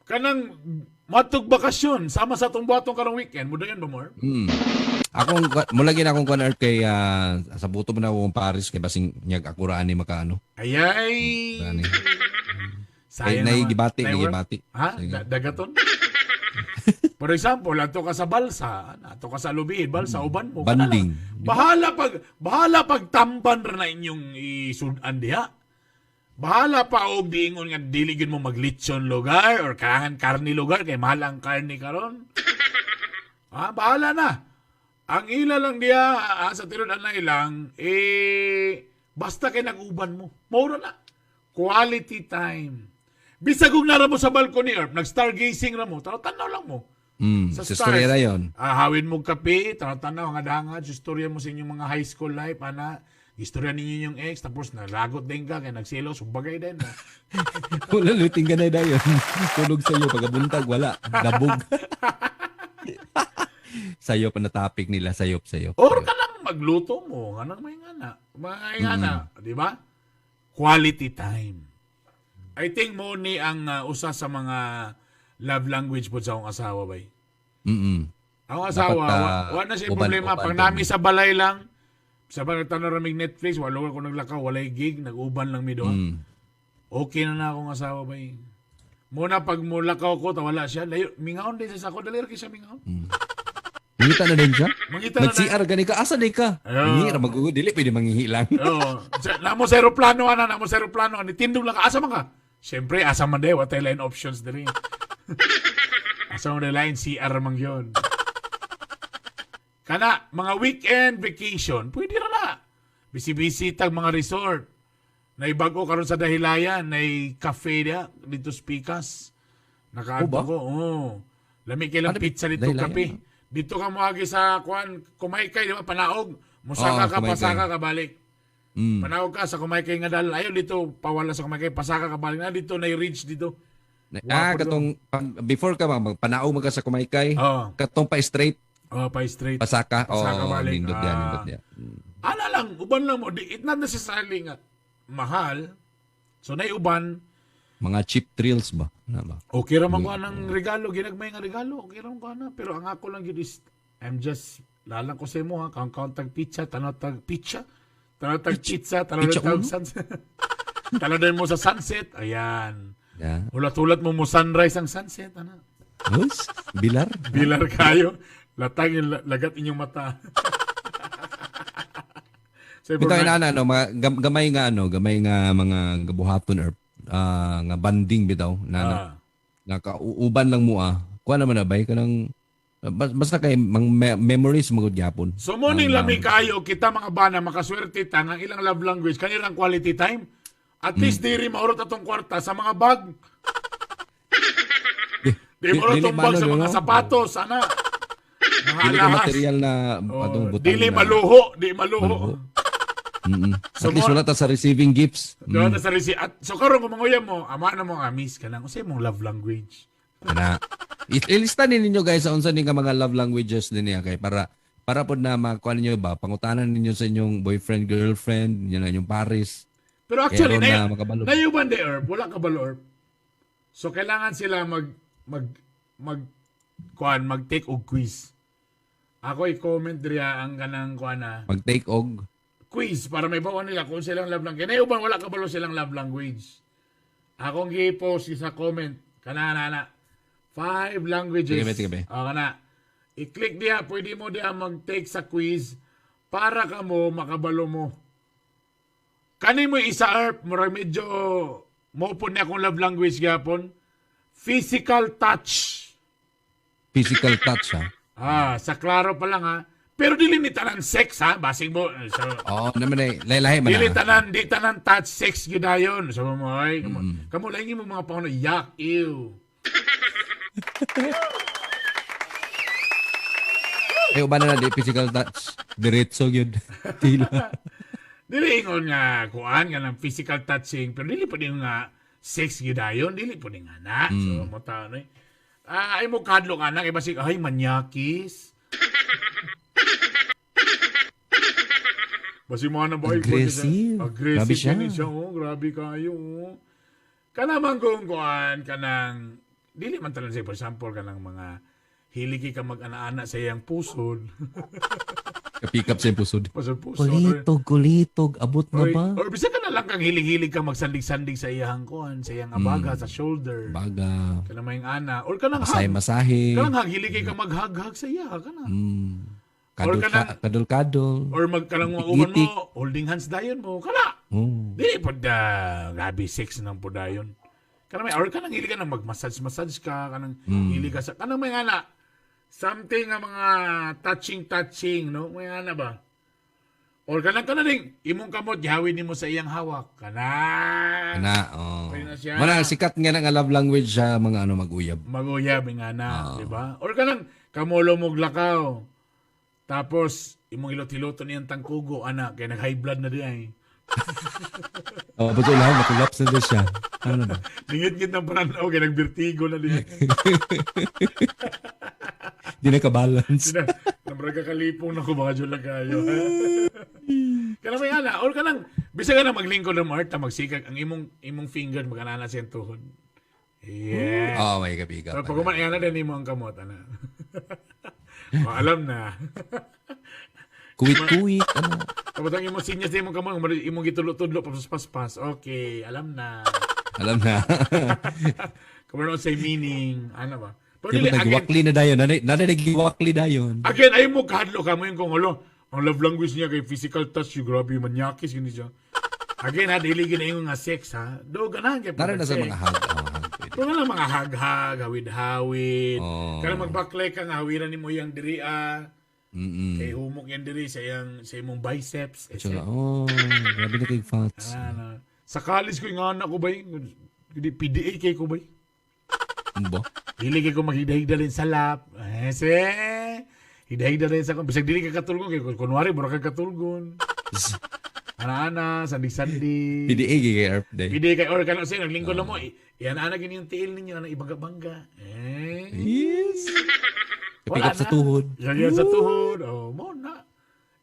kanang matug bakasyon sama sa atong buhaton karong weekend mo dayon ba more? Akong mula gid akong kuan kay sa buto man akong Paris kay basing nyag akuraan ni makaano. Ayay. Ani. Sayang Kay nay naman. gibati, Nay nay work. gibati. Ha? Sige. Dagaton? For example, ato ka sa balsa, ato ka sa Lubiid, balsa, uban mo. Kana Banding. lang. Bahala pag tamban ra na inyong isudan diha. Bahala pa og diingon nga dili gyud mo maglitson lugar or kailangan karni lugar kay mahal ang karni karon. Ah, bahala na. Ang ila lang diha sa tinud-an na ilang eh basta kay nag-uban mo. Mao ra na. Quality time. Bisag kung nara mo sa balcony or nag-stargazing ra mo, tanaw lang mo. Sa istorya na yon. Ah, hawin mo kape, tanaw-tanaw, hangad-hangad, istorya mo sa inyong mga high school life, ana. Istorya ninyo yung ex, tapos nalagot din ka, kaya nagselos, bagay din. No? Wala luting ka na dayon. Tulog sa iyo pagabuntag wala. Dabog. Sayo pa na topic nila, sayop sayop. Or ka lang magluto mo, anong may ngana. May ngana, di ba? Quality time. I think mo ni ang usa sa mga love language po sa akong asawa bay. Akong asawa, Dapat, wa na siya uban- problema. uban Pag din. nami sa balay lang, sa ba nagtanaw ramig Netflix, wala ko naglakaw, walay gig, nag-uban lang mi doon. Okay na na akong asawa bay. Muna pag mulakaw ko, tawala siya. Layo, mingaon din sa sako, dali ra kay siya mingaon. Mangita na din siya. Mangita na na. Nag-CR gani ka, asa di ka? Ayaw. Hingi ra magugo, dili pwede manghihi lang. Oo. Namo sa aeroplano ana, namo sa aeroplano ani tindog lang ka asa man ka. Siyempre asa man day, watay line options diri. Asa man day line CR man gyud. Kana mga weekend vacation, pwede ra na. Busy-busy tag mga resort. Nay bago karon sa Dahilayan, nay cafe diha dito sa Pikas. Nakaadto Oh, ba? ko. Oo. Lami kay lang Ano, pizza dito Dahilayan, kape. Dito ka moagi sa kuan, Kumaykay di ba panaog. Musaka Oo, ka, Kumaykay. pasaka ka balik. Panaog ka sa Kumaykay nga dalan. Ayaw dito pawala sa Kumaykay, pasaka ka balik na dito na ridge dito. Ah, Wapo katong before ka panaog man ka sa Kumaykay, Oo. katong pa straight Oh, pa straight. pasaka. Pasaka Oh, balik. nindot yan, Ah. nindot yan. Ana lang, uban lang mo. Di, it not necessarily nga mahal. So nay uban, Mga cheap thrills ba? Ano ba? okay ra man ko ng regalo, ginagmay nga regalo, okay ra man ko ana. Pero ang ako lang gyud is I'm just lalang ko sa imo ha, kang count tag pizza, tanaw tag pizza, tanaw tag pizza, tanaw Pizza tag uno? sunset. Tanaw din mo sa sunset, ayan. Yeah. Hulat-hulat mo mo sunrise ang sunset, ana. Hus? Bilar? Bilar kayo. Latag yung lagat inyong mata. So, Bitaw ina ano, mga gamay nga ano, gamay nga mga gabuhaton or nga banding bitaw na, na nakauuban lang mo ah. Kuha naman na bay kanang basta kay mang memories magud gyapon. So mo ning lami kayo kita mga bana makaswerte ta nga ilang love language kanirang quality time. At least diri maurot atong kwarta sa mga bag. Di maurot dili atong bag maano, sa mga no? sapatos, ana. Mga Dili kay alahas. material na Oh, atong butang. dili na- maluho, di maluho. Maluho. So, At least wala ta sa receiving gifts. Doon na sa resi. At so karon kung manguya mo, ama na mo nga miss ka lang. Unsay mong love language? Kana. Ilista ni ninyo guys sa unsa ni nga mga love languages din niya kay para para pod na makuha ninyo ba pangutanan ninyo sa inyong boyfriend, girlfriend, yun na inyong pares. Pero actually, Kaya ron na makabalo. nayuban de herb, wala kabalo herb. So kailangan sila mag mag mag kuan mag-take og quiz. Ako i-comment diriya ang kanang kuan na Mag-take og quiz para may bawa nila kung silang love language. Nayuban wala kabalo silang love language. Akong gi-post sa comment kana na na. Five languages. Sige, sige, sige. O, kana. I-click diha, pwede mo diha mag-take sa quiz para ka mo makabalo mo. Kani mo isa erp, murag medyo mo po niya akong love language gyapon. Physical touch. Physical touch ha. Ah, sa klaro pa lang ha. Pero dili ni tanan sex ha, basing mo. So, Oo, naman ay lahi man dili na. tanan, di tanan touch sex gyud dayon. So mo ay, kamo, kamo lahi mo mga pangulo, yak, ew. Eh, uban na na di physical touch. Diretso gyud. Tila. Dili ingon nga kuan nga ng physical touching, pero dili po din nga sex gyud dayon, dili po din nga na. So mo ta ano eh. Ah, ay mo kadlok ana kay basig ay manyakis. Basi mo na ba Aggressive. Aggressive Grabe siya. kini siya. Oh, grabe kayo. Oh. Kana man kung kuan kanang dili man tanan, say for example, kanang mga hilig ka mag-ana-ana sa iyang pusod. Kapick up sa iyang pusod. Pusod pusod. Kulitog, kulitog. Abot na Or, ba? or bisa ka na lang kang hilig-hilig ka magsandig-sandig sa iyang kuan, sa iyang abaga, sa shoulder. Baga. Kanang may ana or kanang Masahe, hug. masahe. Kanang hug, hilig kay ka maghag-hag sa iya kana. Or Kadol, kadol, kadol. Or magkanang mga uban Itik. mo, holding hands dayon mo kana. Oh. Dili pod grabe sex nang pod dayon. Kanang may or kanang hilig ka nang mag-massage-massage ka, kanang hilig ka sa kanang may ana something nga mga touching-touching, no? May ana ba? Or kanang kana ding imong kamot gihawid nimo sa iyang hawak. Kana. Ana, oh. Pwede na siya. Mana sikat nga na nga love language sa mga ano mag-uyab. Maguyab nga na, di ba? Or kanang kamulo mo lakaw. Tapos imong hilot-hiloton niyang tangkugo ana kay nag high blood na di ay. Oh, bato lang makulaps na siya. Ano ba? Ningit-ngit ng pananaw kay nagbertigo na di. Di na ka-balance. Sina, namraga kalipong na ko baka dyan lang kayo. Kanang may ana or kanang bisa ka na maglingkod ng Marta magsikag ang imong imong finger maganana sa iyang tuhod. Yeah. Oh, may kapick Pero up. pag kuman ana din nimo ang kamot ana. Oh, alam na. Kuwit-kuwit. Ano? Tapos ang imong sinyas sa imong kamot, imong gitulot-tudlo paspas. Okay, alam na. Alam na. Kamano say meaning, ano ba? Pero Di dili, ba again, nagwakli na dayon? Nanay nanay nagwakli dayon. again, ay mo kahadlo ka mo yung kung halo. Ang love language niya kay physical touch, yung grabe manyakis yun siya. Again ha, dili gina yung nga sex ha. Do ganahan kay Tara na sa sex. mga hug. Oh, hug pwede. Pero nga lang mga hag-hag, hawid-hawid. Oh. Kanang magbaklay ka nga hawiran nimo yang diri ah. Kay humok yan diri sa iyang sa imong biceps. Eh, So, oh, grabe na kay fats. Ano. Sa college ko yung anak ko ba hindi PDA kay ko ba? Ano ba? Dili kay ko maghigda-higda rin sa lap. Eh, se. Higda-higda rin sa bisag dili ka katulgon kay kunwari mura ka katulgon. Ana-ana, sandig-sandig. PDA kay Earth Day. PDA kay or kanang say naglingkod lang mo. Iyan ana gini yung tiil ninyo ana ibangga-bangga. Eh. Yes. Wala Kapick up sa na. tuhod. Yan yan sa tuhod. Oh, mo na.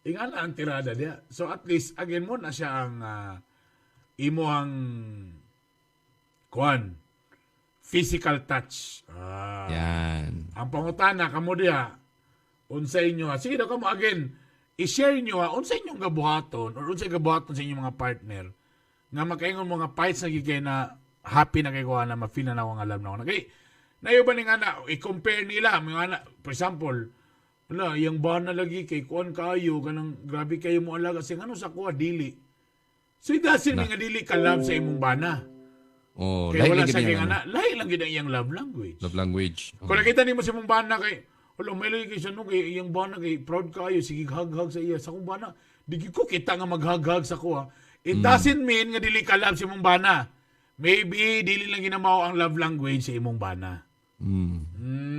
Ingana ang tirada diya. So at least again mo na siya ang imo ang kuan physical touch. Ah. Yan. Ang pangutana kamo diha unsa inyo ha? Sige daw kamo again i-share niyo ha unsa inyong gabuhaton or unsa gabuhaton sa inyong mga partner nga makaingon mga fights na gigay na happy na kay ko na ma-feel na nako nga love na ako. Kay nayo ba ni nga na i-compare nila mga ana, for example, wala yang bana lagi kay kuan kayo kanang grabe kayo mo alaga sing ano sa kuha dili. So it doesn't mean nga dili ka love sa imong bana. Oh, Kay lahi wala lang sa gid kay ang ano, ana, lahi lang gid ang iyang love language. love language. Oh. Kung nakita nimo sa imong bana kay wala may lagi kay siya no kay iyang bana kay proud kayo sige hag-hag sa iya sa akong bana. Di gyud ko kita nga maghag-hag sa kuha. It doesn't mean nga dili ka love sa imong bana. Maybe dili lang ginamao ang love language sa imong bana.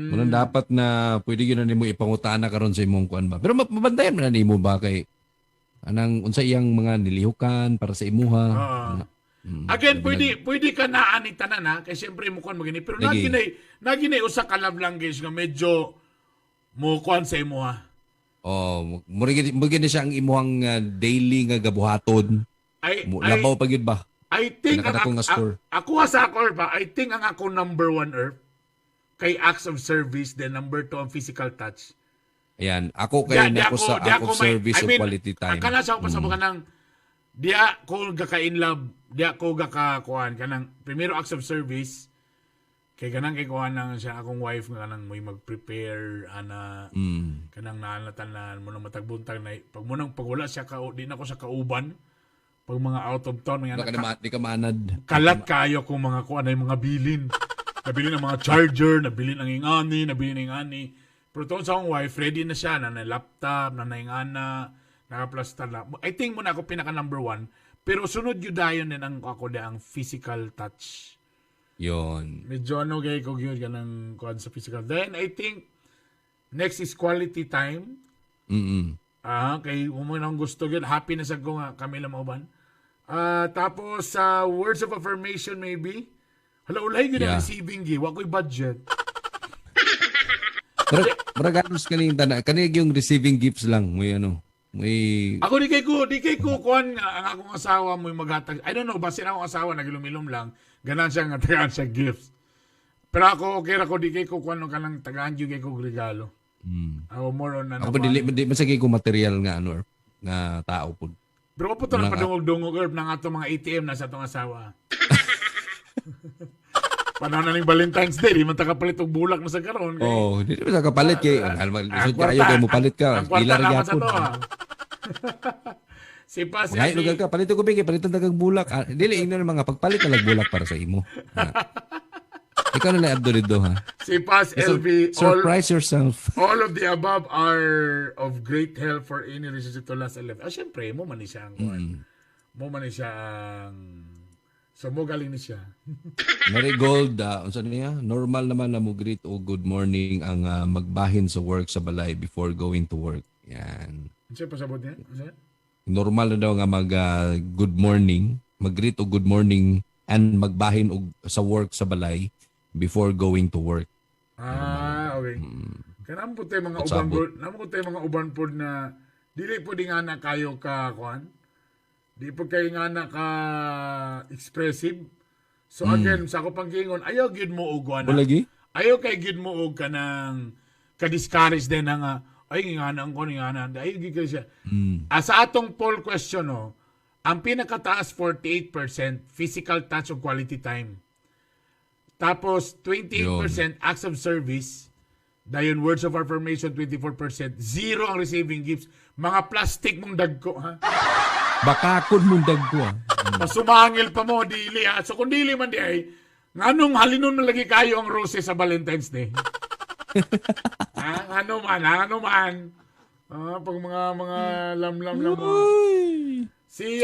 Muna dapat na pwede gyud na nimo ipangutana karon sa imong kuan ba. Pero mabantayan man na nimo ba kay anang unsa iyang mga nilihukan para sa imuha. Oo. Ana. Again, pwede pwede ka na ani tanan ha kay siyempre mo kuan magini pero Lagi. naginay naginay usa ka love language nga medyo mo kuan sa imuha. Oh, mura gid mo gid na siya ang imuhang daily nga gabuhaton. Ay, Mo, ay, labaw pa gyud ba? I think ang, Pinakadako nga score. ako sa ako ba, I think ang ako number one earth kay acts of service, then number two ang physical touch. Ayan, ako kay Di- di nako sa di act of may- service I o mean, quality time. Ang kana sa ako pasabot kanang di ako gaka in love, di ako gaka kuan kanang primero acts of service kay kanang kay kuan nang siya akong wife nga kanang mo'y mag-prepare ana kanang naanatan mo nang matagbuntag na pag mo nang pag wala siya ka di na ko sa kauban pag mga out of town mga Wala ka na di ka maanad. Kalat kayo kung mga kuan ay mga bilin. Nabilin ang mga charger, nabilin ang ingani, nabilin ang ingani. Pero tuon sa akong wife, ready na siya, na na laptop, na naingana, nakaplasta na. I think muna ako pinaka number one. Pero sunod yun dayon din ang ako na ang physical touch. Yon. Medyo ano kay ko gyud kanang kuan sa physical. Then I think next is quality time. Ah, kay umo nang gusto gyud, happy na sad ko nga kami lang mauban. Ah, tapos sa words of affirmation maybe. Hala, ulay gyud ang receiving gi, wa ko'y budget. Pero murag halos kaning tanan kani yung receiving gifts lang may ano, may Ako di kay ko kuan nga ang akong asawa mo maghatag. I don't know, basin akong asawa nagilom-ilom lang, ganan siya nga tagaan siya gifts. Pero ako okay ra ko, di kay ko kuan no kanang tagaan gyud kay ko regalo. Ako more on ano. Ako pa dili di man sa kay ko material nga ano nga tao pud. Pero po to na padungog-dungog, Herb, ng atong mga ATM na sa atong asawa. Panahon na ning Valentine's Day, di man ta kapalit og bulak na sa karon. Kay, Oh, di man sa kapalit kay ang ang lisod kayo kay mopalit ka. Ang kwarta Ila ra naman sa gyapon. to. Ah. Si Pas Ngay lugar ka palit ko bigay palitan dagang bulak. Ah, dili ingnon mga pagpalit na lang bulak para sa imo. Ah. Ikaw na lang abdo dito ha. Si Pas LV, all, Surprise yourself. all of the above are of great help for any relationship to last a life. Ah, syempre, mo man ni siya ang kuwan. Mo man ni siya ang. So, mo galing ni siya. Marigold, unsa niya? Normal naman na mo greet o good morning ang magbahin sa work sa balay before going to work. Yan. Ano siya pasabot niya? Ano siya? Normal na daw nga mag good morning, mag-greet o good morning and magbahin og sa work sa balay before going to work. Ah, okay. Kaya naman po tayo mga uban Pasabot. po, naman po tayo mga uban po na dili po di nga na kayo ka kuan. Di po kayo nga na ka expressive. So again, sa ako pang giingon, ayaw gyud mo og ana. Wala lagi? Ayaw kay gyud mo og kanang ka-discourage din na nga ay nga na ang kuan nga na. Ayaw gyud kayo siya. Ah, sa atong poll question no, ang pinakataas 48% physical touch o quality time. Tapos 28% acts of service, dayon words of affirmation 24%, zero ang receiving gifts, mga plastic mong dagko ha. Bakakon mong dagko ah. Pasumangil pa mo dili ha. So kung dili man di ay nganong halinon man lagi kayo ang roses sa Valentine's Day? Ha? Ano man, ha? Ano man? Ah, pag mga lamlam lang mo. Si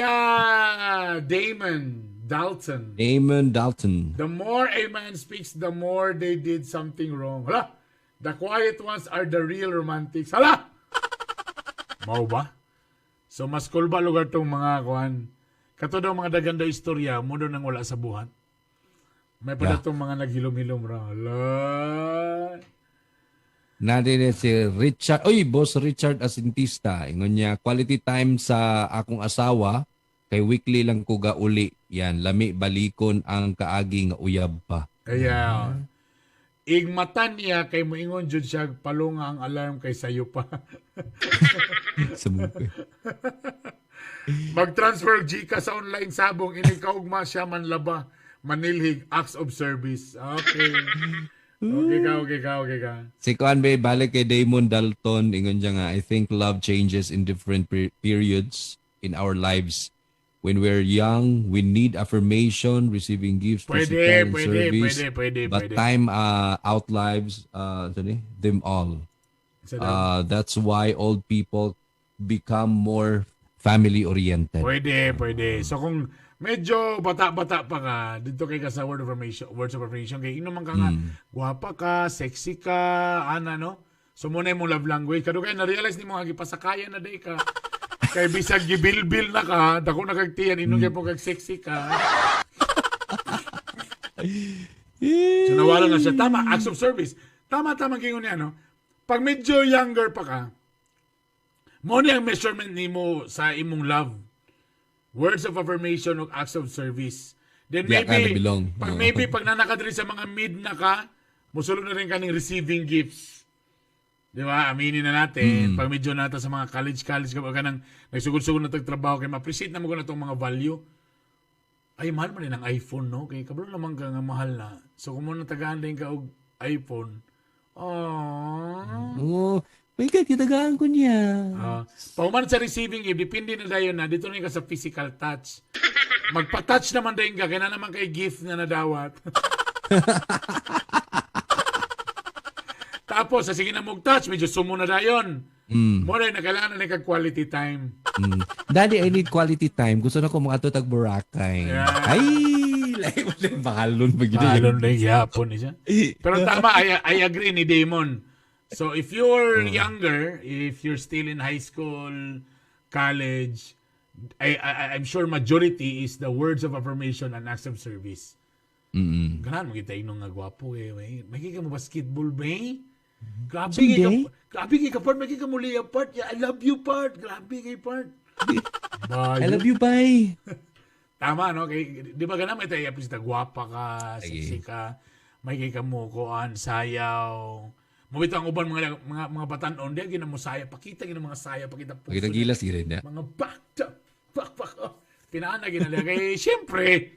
Damon Dalton. Damon Dalton. The more a man speaks, the more they did something wrong. Hala! The quiet ones are the real romantics. Hala! Mao ba? So mas cool ba lugar tong mga kuan? Kato daw mga daganda istorya, mo daw nang wala sa buhat. May pa tong mga naghilom-hilom ra. Hala! Nandun si Richard, oy, Boss Richard Asintista. Ingon niya, quality time sa akong asawa, kay weekly lang ko gauli. Yan, lami balikon ang kaagi nga uyab pa. Kaya, igmatan niya kay moingon jud siya palunga ang alarm kay sayo pa. Sa muka. Mag-transfer Gcash sa online sabong ini kaugma siya manlaba manilhig acts of service. Okay. Okay ka, okay ka, okay ka. Si Kuan Bay, balik kay Damon Dalton, ingon siya nga, I think love changes in different periods in our lives. When we're young, we need affirmation, receiving gifts, Pwede, physical and pwede, service. pwede, pwede, But pwede. time outlives ano ni? Them all. Sa daw. That's why old people become more family-oriented. Pwede, pwede. So kung medyo bata-bata pa ka, dito kay ka sa word of affirmation, words of affirmation kay ino man ka nga, gwapa ka, sexy ka, ana no. So muna imong love language. Kado kay na-realize nimo nga gipasakayan na day ka. Kay bisag gibilbil na ka, dako na kag tiyan, inog mm. po kag sexy ka. So nawala na siya. Tama, acts of service. Tama, tama gingon niya, no? Pag medyo younger pa ka, mo ni ang measurement nimo sa imong love. Words of affirmation o acts of service. Then Diya ka maybe, na belong. pag Oo. maybe pag nanaka diri sa mga mid na ka, musulod na rin kaning receiving gifts. Di ba? Aminin na natin. Pag medyo nata sa mga college-college ka, ka nang nagsugod-sugod na tagtrabaho, kay ma-appreciate na mo ko na itong mga value. Ay, mahal man din ang iPhone, no? Kay kabalo naman ka nga mahal na. So, kung mo natagaan din ka og iPhone, oh. Oo. My God, kitagaan ko niya. Ah, pauman sa receiving gift, depende na dayon na dito na ka sa physical touch. Magpa-touch naman din ka, kaya na naman kay gift na nadawat. Tapos, sa sige na mong touch, medyo sumo na dayon. Mo na kailangan na ka quality time. Daddy, I need quality time. Gusto na ko mga tag Boracay. Yeah. Ay, Lahi mo na mahalon pag gid. Mahalon na gyapon ni siya. Pero tama, I agree ni Damon. So if you're younger, if you're still in high school, college, I'm sure majority is the words of affirmation and acts of service. Ganahan mo kita inong nga gwapo eh. May ka mo basketball ba eh? Grabe kay ka, Someday. Grabe kay ka part, may ka mo liya part. Yeah, I love you part. Grabe kay part. I love you, bye. Tama, no? Kay, di ba ganun, may tayo appreciate, gwapa ka, sexy ka, may kay ka mo, kuan, sayaw. Mabito ang uban mga batanon, di gina mo saya, pakita gina mga saya, pakita puso. Pagkita gilas gid na. Mga back, back, back, oh. Pinaana gina nila. Kay siyempre,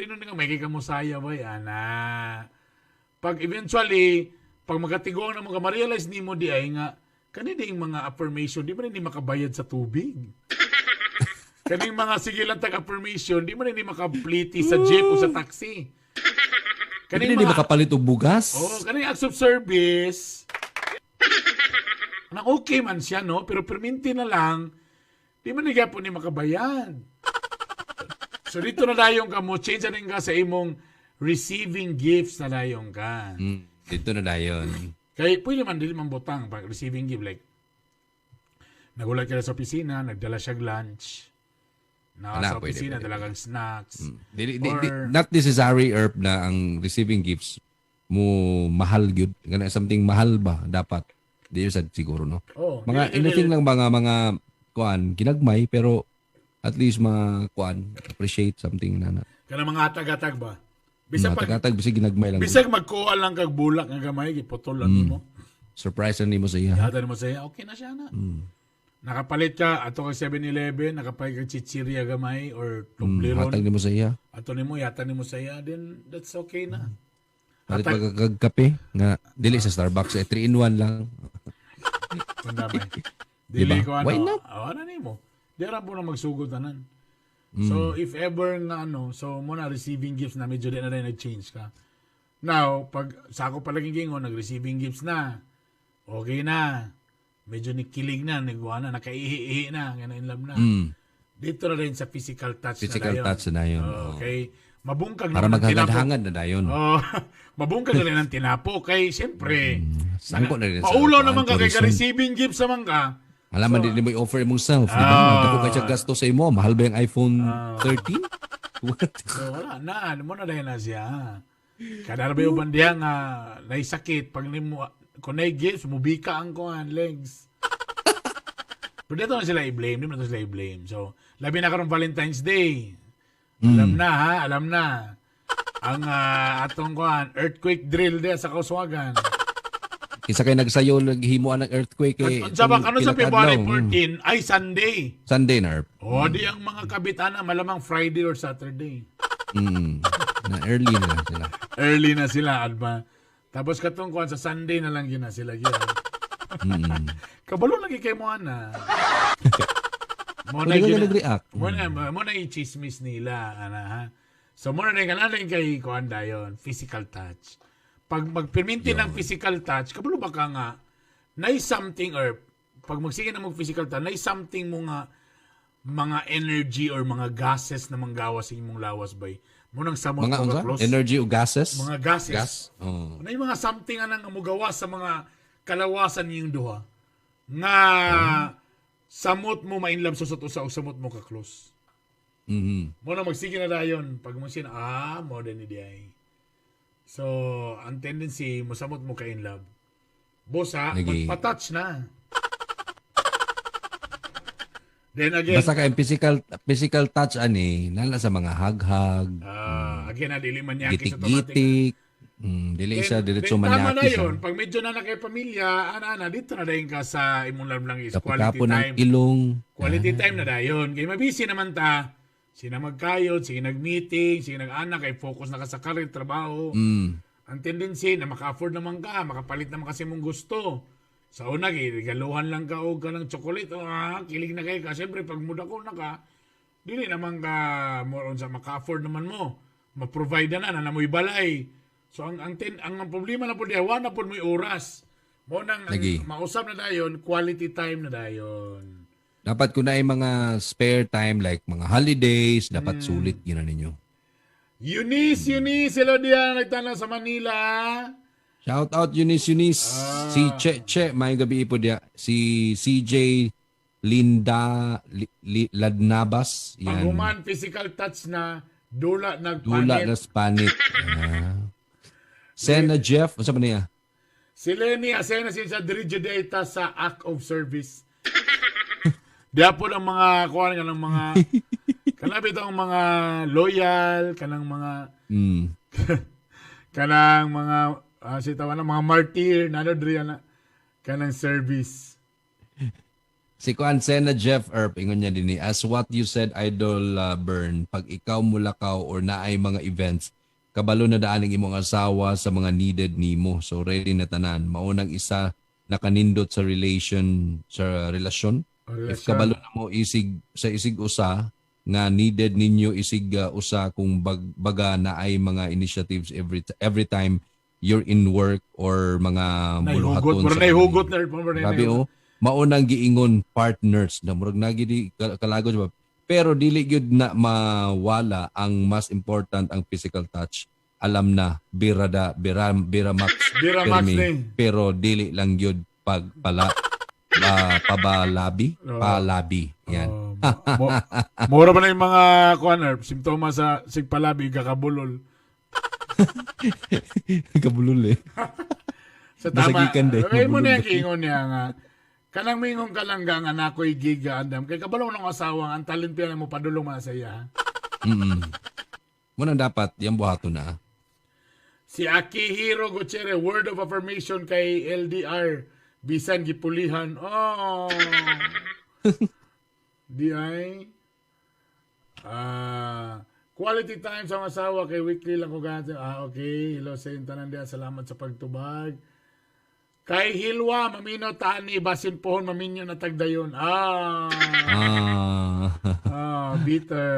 inon nga may kay ka mo saya ba, ana. Pag eventually, pag makatiguang na mo ka, ma-realize nimo di ay nga, kani di yung mga affirmation, di ba ni makabayad sa tubig? Kaning mga sige lang tag affirmation, di man ni makapliti sa jeep o sa taxi. Kaning di makapalit og bugas. Oh, kaning acts of service. Na okay man siya, no? Pero perminti na lang, di man ni gyapon ni makabayad. So dito na dayon ka mo, change na rin ka sa imong receiving gifts na dayon ka. Dito na dayon. Kay pwede man dili man butang pag receiving gift, like nagulat ka na sa opisina, nagdala siya lunch. Na Wala, sa pwede, opisina, pwede, dala kang snacks. Dili, not necessary, Erp, na ang receiving gifts mo mahal gyud. Kana something mahal ba dapat? Di sad siguro, no? Oh, Mga dili, anything dili. lang mga kuan ginagmay, pero at least mga kuan appreciate something na na. Kana mga atag-atag ba? Bisag pag Matag-atag bisag ginagmay lang. bisag magkuha lang kag bulak nga gamay, giputol lang nimo. Surprise lang nimo sa iya. Yata nimo sa iya, okay na siya na. Nakapalit ka ato kag 7-Eleven, nakapalit kag chichirya gamay or Toblerone. Hatag nimo sa iya. Ato nimo, yata nimo sa iya, then that's okay na. Palit pag kag kape nga dili sa Starbucks eh, 3 in 1 lang. Kundamay. Dili Diba? ko ano. Why not? Oh, ano nimo? Di ra po na magsugod tanan. So if ever nga ano, so mo na receiving gifts na medyo di na rin nag-change ka. Now, pag sa ako palaging gingon, nag-receiving gifts na. Okay na. Medyo nikilig na, nagwa na, nakaihi-ihi na, nga na in love na. Dito na rin sa physical touch Physical na dayon. touch na dayon. Okay. Mabungkag Para naman ang tinapok. maghangad-hangad na dayon. Oh, mabungkag na rin ang tinapok. Kay siyempre, Sangko na rin sa maulaw kuan, naman ka kay tourism. ka-receiving gifts sa ka. Alam man, di mo i-offer imong self, di ba? Ah. Dako kay siya gasto sa imo, mahal ba yung iPhone 13? What? So wala na, ano mo na dahil na siya. Kada ba yung bandiya nga naisakit pag nimo kung nay gifts mubika ang kuan legs. Pero dito na sila i-blame, di mo na sila i-blame. So, labi na karong Valentine's Day. Alam na ha, alam na. Ang atong kuan earthquake drill di sa Kauswagan. Kinsa kay nagsayo naghimuan ng earthquake eh. Sa ba kano sa pila ka February adlaw. 14 ay Sunday. Sunday na, Erp. O di ang mga kabitana malamang Friday or Saturday. Na early na lang sila. Early na sila, adba. Tapos katong kuan sa Sunday na lang yun na sila gyud. Kabalo lagi kay mo ana. Mo na Pwede ka gyud nag-react. Mo na i-chismis nila ana ha. So mo na kana na kay kuan dayon, physical touch. Pag magperminti ng physical touch, kabalo ba ka nga nay something or pag magsige na mag physical touch, nay something mo nga mga energy or mga gases na manggawas sa imong lawas bay. Mo nang samot Mga mo unsa? ka close. Energy o gases? Mga gases. Gas? Oh. Ano yung mga something anang nga mugawas sa mga kalawasan niyong duha nga samot mo mainlove sa usa o samot mo ka close. Mo na magsige na dayon pag mo sin mo din ni diay. So, ang tendency mo samot mo ka in love. Bosa, Lagi. magpa-touch na. Then again, Basta kay physical physical touch ani nala sa mga hag-hag, again, na dili man yaki sa automatic. gitik-gitik. Dili siya diretso Then, tama na manyakis. yun. Pag medyo na na kay pamilya, ana-ana, dito na dayon ka sa imong love lang is quality Kapo ng time. ilong. Quality time na dayon. Kay mabisi naman ta. Sina magkayod, sige nag-meeting, sige nag-anak, kay focus na ka sa career, trabaho. Ang tendency na maka-afford naman ka, makapalit naman kasi mong gusto. Sa una, gigaluhan lang ka og ka ng chocolate. Oh, kilig na kay ka. Siyempre, pag muda ko na ka, dili naman ka more on sa maka-afford naman mo. Ma-provide na na, na mo'y balay. So, ang problema na po diya, wala na po mo'y oras. Mo nang ang, Lagi. mausap na dayon, quality time na dayon. Dapat kung na mga spare time like mga holidays, dapat sulit gina ninyo. Eunice, Eunice, hello diyan, nagtanaw sa Manila. Shout out Eunice, Eunice. Si Che Che, may gabi po diya. Si CJ Linda Ladnabas. Yan. Paghuman physical touch na, dula Dula nagpanit. Na panit. Ah. Sena Jeff, unsa ba niya? Si Lenny Asena siya diri data sa act of service. Diya po ng mga kuan nga ng mga kanang ang mga loyal, kanang mga kanang mga si tawa na mga martyr nano diri na kanang service. Si Kuan Sena Jeff Erp, ingon niya dinhi, "As what you said, Idol Burn, pag ikaw mulakaw or naay mga events, kabalo na daan ang imong asawa sa mga needed nimo. So ready na tanan. Maunang isa nakanindot sa relation sa relasyon. O, If relasyon. kabalo na mo isig sa isig usa nga needed ninyo isig usa kung baga na ay mga initiatives every time you're in work or mga Nahihugot, buluhaton mura sa nahihugot na mura Grabe oh. Maunang giingon partners na murag nagi di kalagod ba. Pero dili gyud na mawala ang mas important, ang physical touch. Alam na birada bira bira max Bira max pirmi. ni. Pero dili lang gyud pag pala pabalabi Oo. palabi yan. Oh, mura ba na yung mga kuan Erp, simptomas sa sigpalabi, kakabulol. Kabulol eh. Sa tama, Nasagikan day, ay mo na mabulol yung kiingon niya nga, kanang mingon ka lang ga nga nakoy giga andam, kay kabalo ng asawa ang talent piya na mo padulong man sa iya. Mo nang dapat yang buhaton na. Si Akihiro Gutierrez, word of affirmation kay LDR, bisan gipulihan. Oh. Di ay. Ah, quality time sa mga asawa kay weekly lang ko ganito. Ah, okay. Hello sa inyo tanan diya. Salamat sa pagtubag. Kay Hilwa, mamino tani, basin pohon, maminyo na tagdayon. Ah. Ah. Ah, bitter.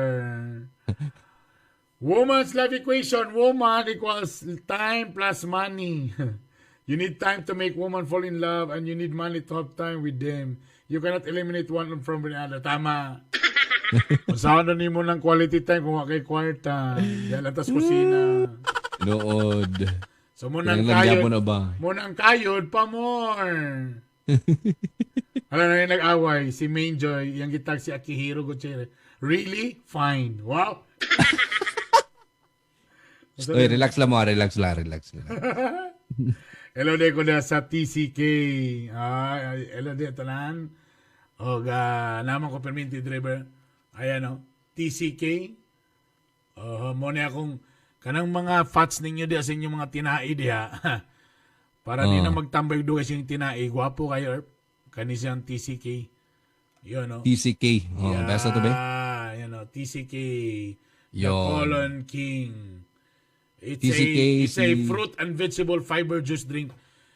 Woman's love equation. Woman equals time plus money. You need time to make woman fall in love and you need money to have time with them. You cannot eliminate one from the other. Tama. Kung saan na nimo ng quality time kung wa kay kwarta. Diyan lang tas kusina. Nood. So mo nang Kailangan kayod. gyapon na ba? Mo nang kayod pa more. Alam na yung nag-away, si Main Joy, yung gitag si Akihiro Gutierrez. Really? Fine. Wow. Oy, relax lang mo, relax lang, relax lang. Hello de ko na sa TCK. Ah, hello de tanan. O ga naman ko perminti driver. Ayan o. TCK. Oh, mo na akong kanang mga fats ninyo di sa inyong mga tinai diha. Para di na magtambay dugay sa inyong tinai. Gwapo kayo, Erp. Kani siyang TCK. Yun o. TCK. Oh, Yeah, basta to be. Yan o, TCK. The Yun. Colon King. It's TCK, a it's a fruit and vegetable fiber juice drink.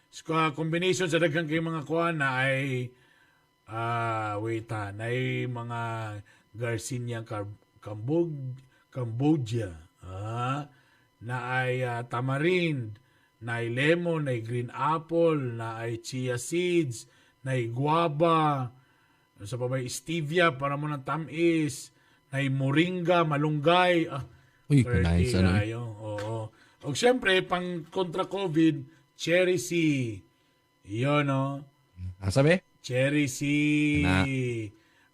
So, combination sa daghang kay mga kuan na ay wait ha, na ay mga Garcinia Cambogia, na ay tamarind, na ay lemon, na ay green apple, na ay chia seeds, na ay guava, sa pa ba, stevia para mo ng tamis, na ay moringa, malunggay, Uy, 30 nice ano eh. Ayo, oo. O siyempre, pang kontra COVID, Cherry C. Yun, no? Ah, sabi? Cherry C. Na.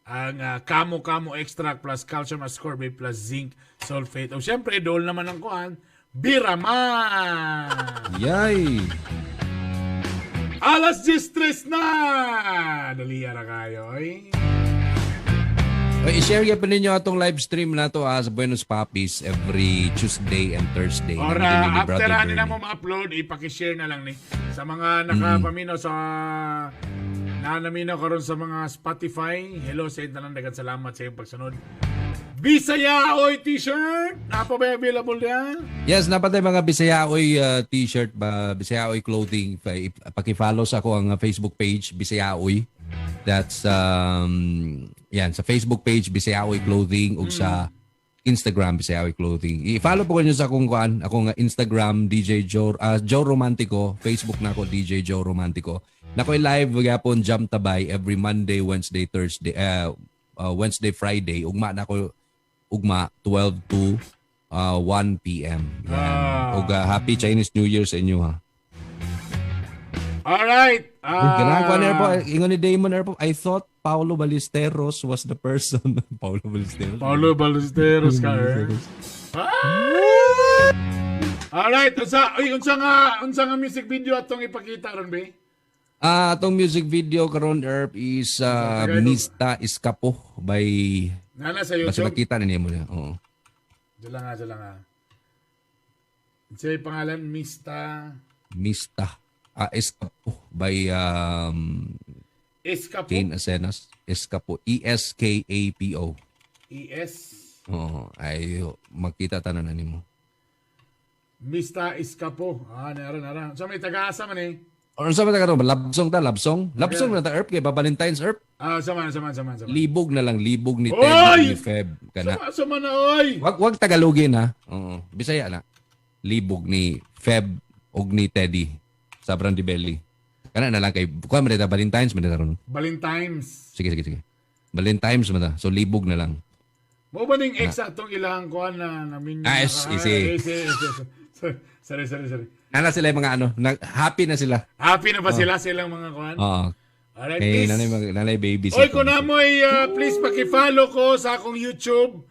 Ang kamo-kamo extract plus calcium ascorbate plus zinc sulfate. O siyempre, dool naman ang kuan, Biraman! Yay! Alas 10:03 na! Dali ra kayo, oy. Oy, i-share pa ninyo atong live stream na to sa Buenos Papis every Tuesday and Thursday. Or Nandun ni after Brother ani na Bernie. mo ma-upload, ipaki-share na lang ni sa mga nakapaminaw sa nanaminaw karon sa mga Spotify. Hello sa inyo tanan, daghang salamat sa iyong pagsunod. Bisaya Oy t-shirt. Napa ba available diyan? Yes, napatay mga Bisaya Oy t-shirt ba, Bisaya Oy clothing. Paki-follow sa ako ang Facebook page Bisaya Oy. That's yan sa Facebook page Bisaya Oy Clothing ug sa Instagram Bisaya Oy Clothing. I-follow po niyo sa akong kuan, akong Instagram DJ Joe Joe Romantico, Facebook na ako DJ Joe Romantico. Nakoy live gyapon Jam Tabay every Monday, Wednesday, Thursday, Wednesday, Friday. Ugma na ako ugma 12 to 1 p.m. Yan. Ah. Ug happy Chinese New Year sa inyo ha. Alright. Ganahan ko ano po, ingon ni Damon po, I thought Paulo Ballesteros was the person. Paulo Ballesteros. Paulo Ballesteros ka, eh. Ah! Alright, unsa uy, unsa nga music video atong ipakita ron be? Ah, atong music video karon Erp is Mista Escapo by Nana sa basta YouTube. makita na niyo mo na. Oo. Diyan lang nga, diyan lang nga. Unsay pangalan? Mista Mista Escapo by Escapo. Jane Asenas. Escapo. E E-S-K-A-P-O. ES Oo. Ay, makita tanan na nimo. Mista Escapo. Ah, nara nara. Unsa may taga-asa man eh? Or unsa man ta karon? Love song ta, love song. Love song na ta Erp kay ba Valentine's Erp. Ah, sama sama sama sama. Libog na lang, libog ni Oy! Ted ni Feb kana. Sama sama na oy. Wag Tagalogin ha. Oo, Bisaya na. Libog ni Feb og ni Teddy sa Brandy Belly. Kana na lang kay kuan man ta Valentine's man ta ron. Valentine's. Sige sige sige. Valentine's man ta. So libog na lang. Mo ba ning ex atong ilang kuan na namin? Ah, yes, easy. Easy, easy. Sorry, sorry, sorry. Ana sila yung mga ano, happy na sila. Happy na ba sila sa ilang mga kuan? Oo. Alright, Kay please. nanay baby. Oy, kung namoy, please paki-follow ko sa akong YouTube,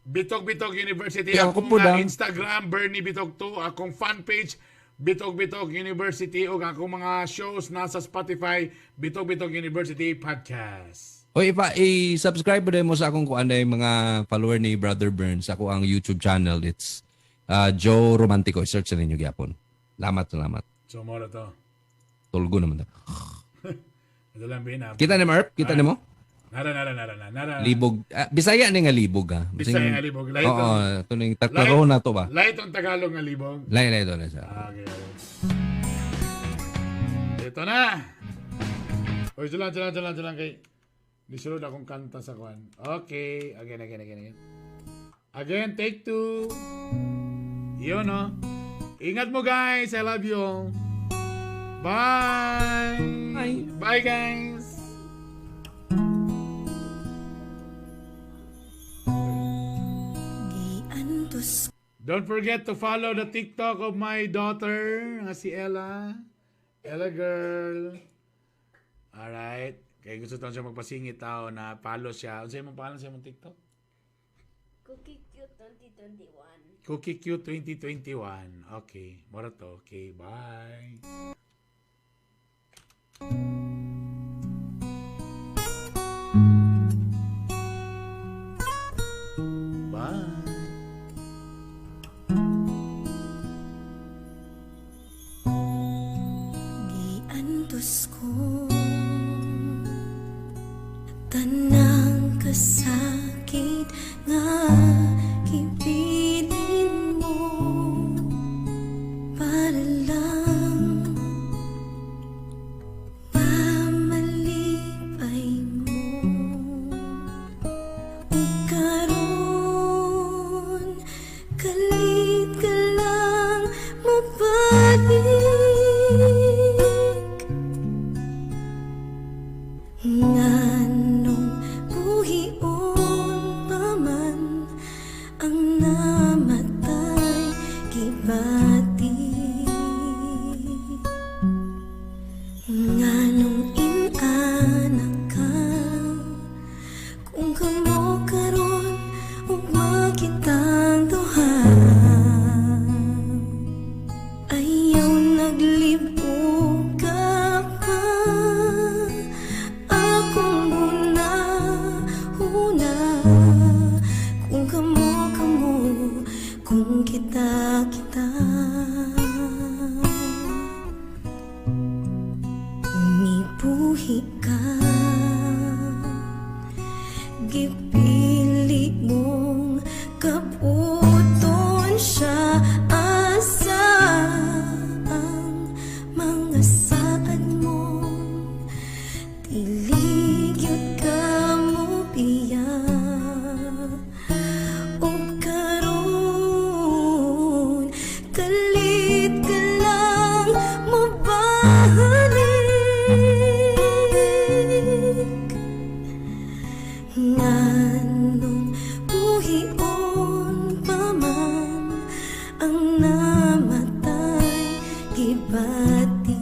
Bitog Bitog University. Kaya ako Akong po na. Instagram, Bernie Bitog 2. Akong fan page, Bitog Bitog University. O akong mga shows nasa Spotify, Bitog Bitog University Podcast. Oy, i-subscribe mo sa akong kuan yung mga follower ni Brother Burns. Ako ang YouTube channel. It's Joe Romantico. I-search na ninyo gyapon. Salamat, salamat. So, mo na to. Tulgo naman ta. Ito lang, Bina. Kita ni Merp? Kita ni mo? Nara, nara, nara, nara. Nara. Libog. Bisaya ni nga libog ha. Bisaya nga libog. Light Oo, ito ning taklaro na to ba? Light ang Tagalog nga libog. Lay, lay, ito na siya. Okay. Ito na. Oy, dyan lang, dyan lang kay. Nisulod akong kanta sa kwan. Okay. Again, again, again, again. Again, take two. Yun, no? Ingat mo, guys. I love you all. Bye. Bye. Bye, guys. Don't forget to follow the TikTok of my daughter, nga si Ella. Ella girl. Alright. Kaya gusto taon siya magpasingit tao na follow siya. Unsa imong pangalan sa imong TikTok? Cookie Q 2021. Cookie Q 2021. Okay. Mora to. Okay. Bye. Bye. Giantos ko tanang kasakit nga gibilin mo para lang mamalipay mo. Ug karon kalit ka lang mabalik. Nganong buhion pa man ang namatay gibati. Nganong inanak ka kung kamo karon ug makitang duha. Ayaw naglibog ka pa akong huna-huna. Kung kamo kamo, kung kita kita. Mibuhi ka, gipili mong kabuton siya asa ang mga saad mo. Dili gyud ka mo biya. Ug karon kalit ka lang. Nganong namatay gibati?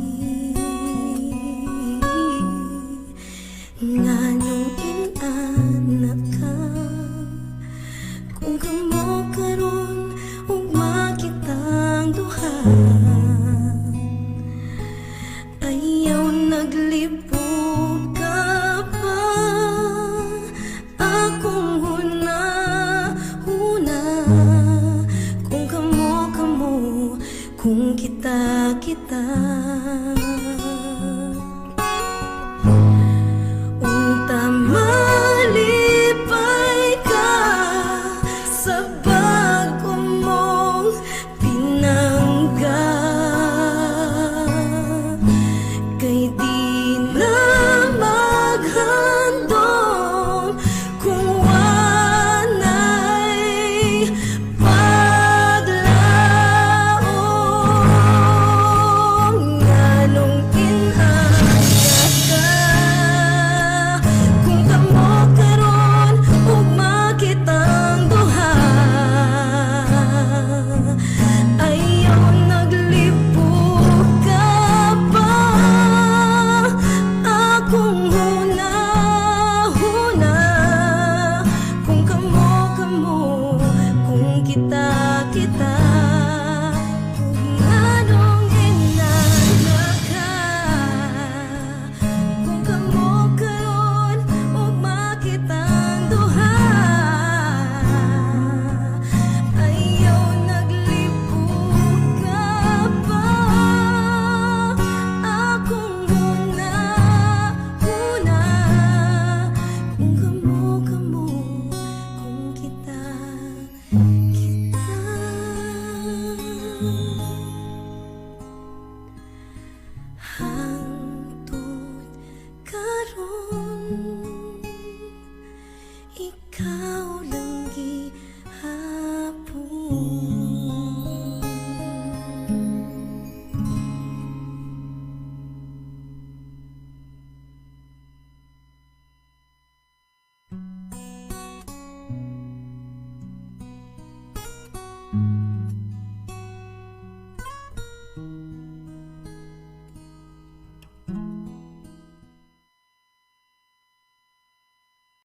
Nganong inana ka? Kung kamo karon ug makitang duha, ayaw naglibog ka pa akong huna-huna. Kung kamo kamo, kung kita kita, unta malipay ka sa bago mong pinangga. Kay di na maghandom kung wanay paglaom. Nganong inana ka? Kung kamo karon ug makitang duha, ayaw naglibog ka pa akong huna-huna. Kung kamo kamo, kung kita kita, nganong inana ka? Kung kamo karon ug makitang duha, ayaw naglibog ka pa akong huna-huna. Kung kamo kamo, kung kita kita.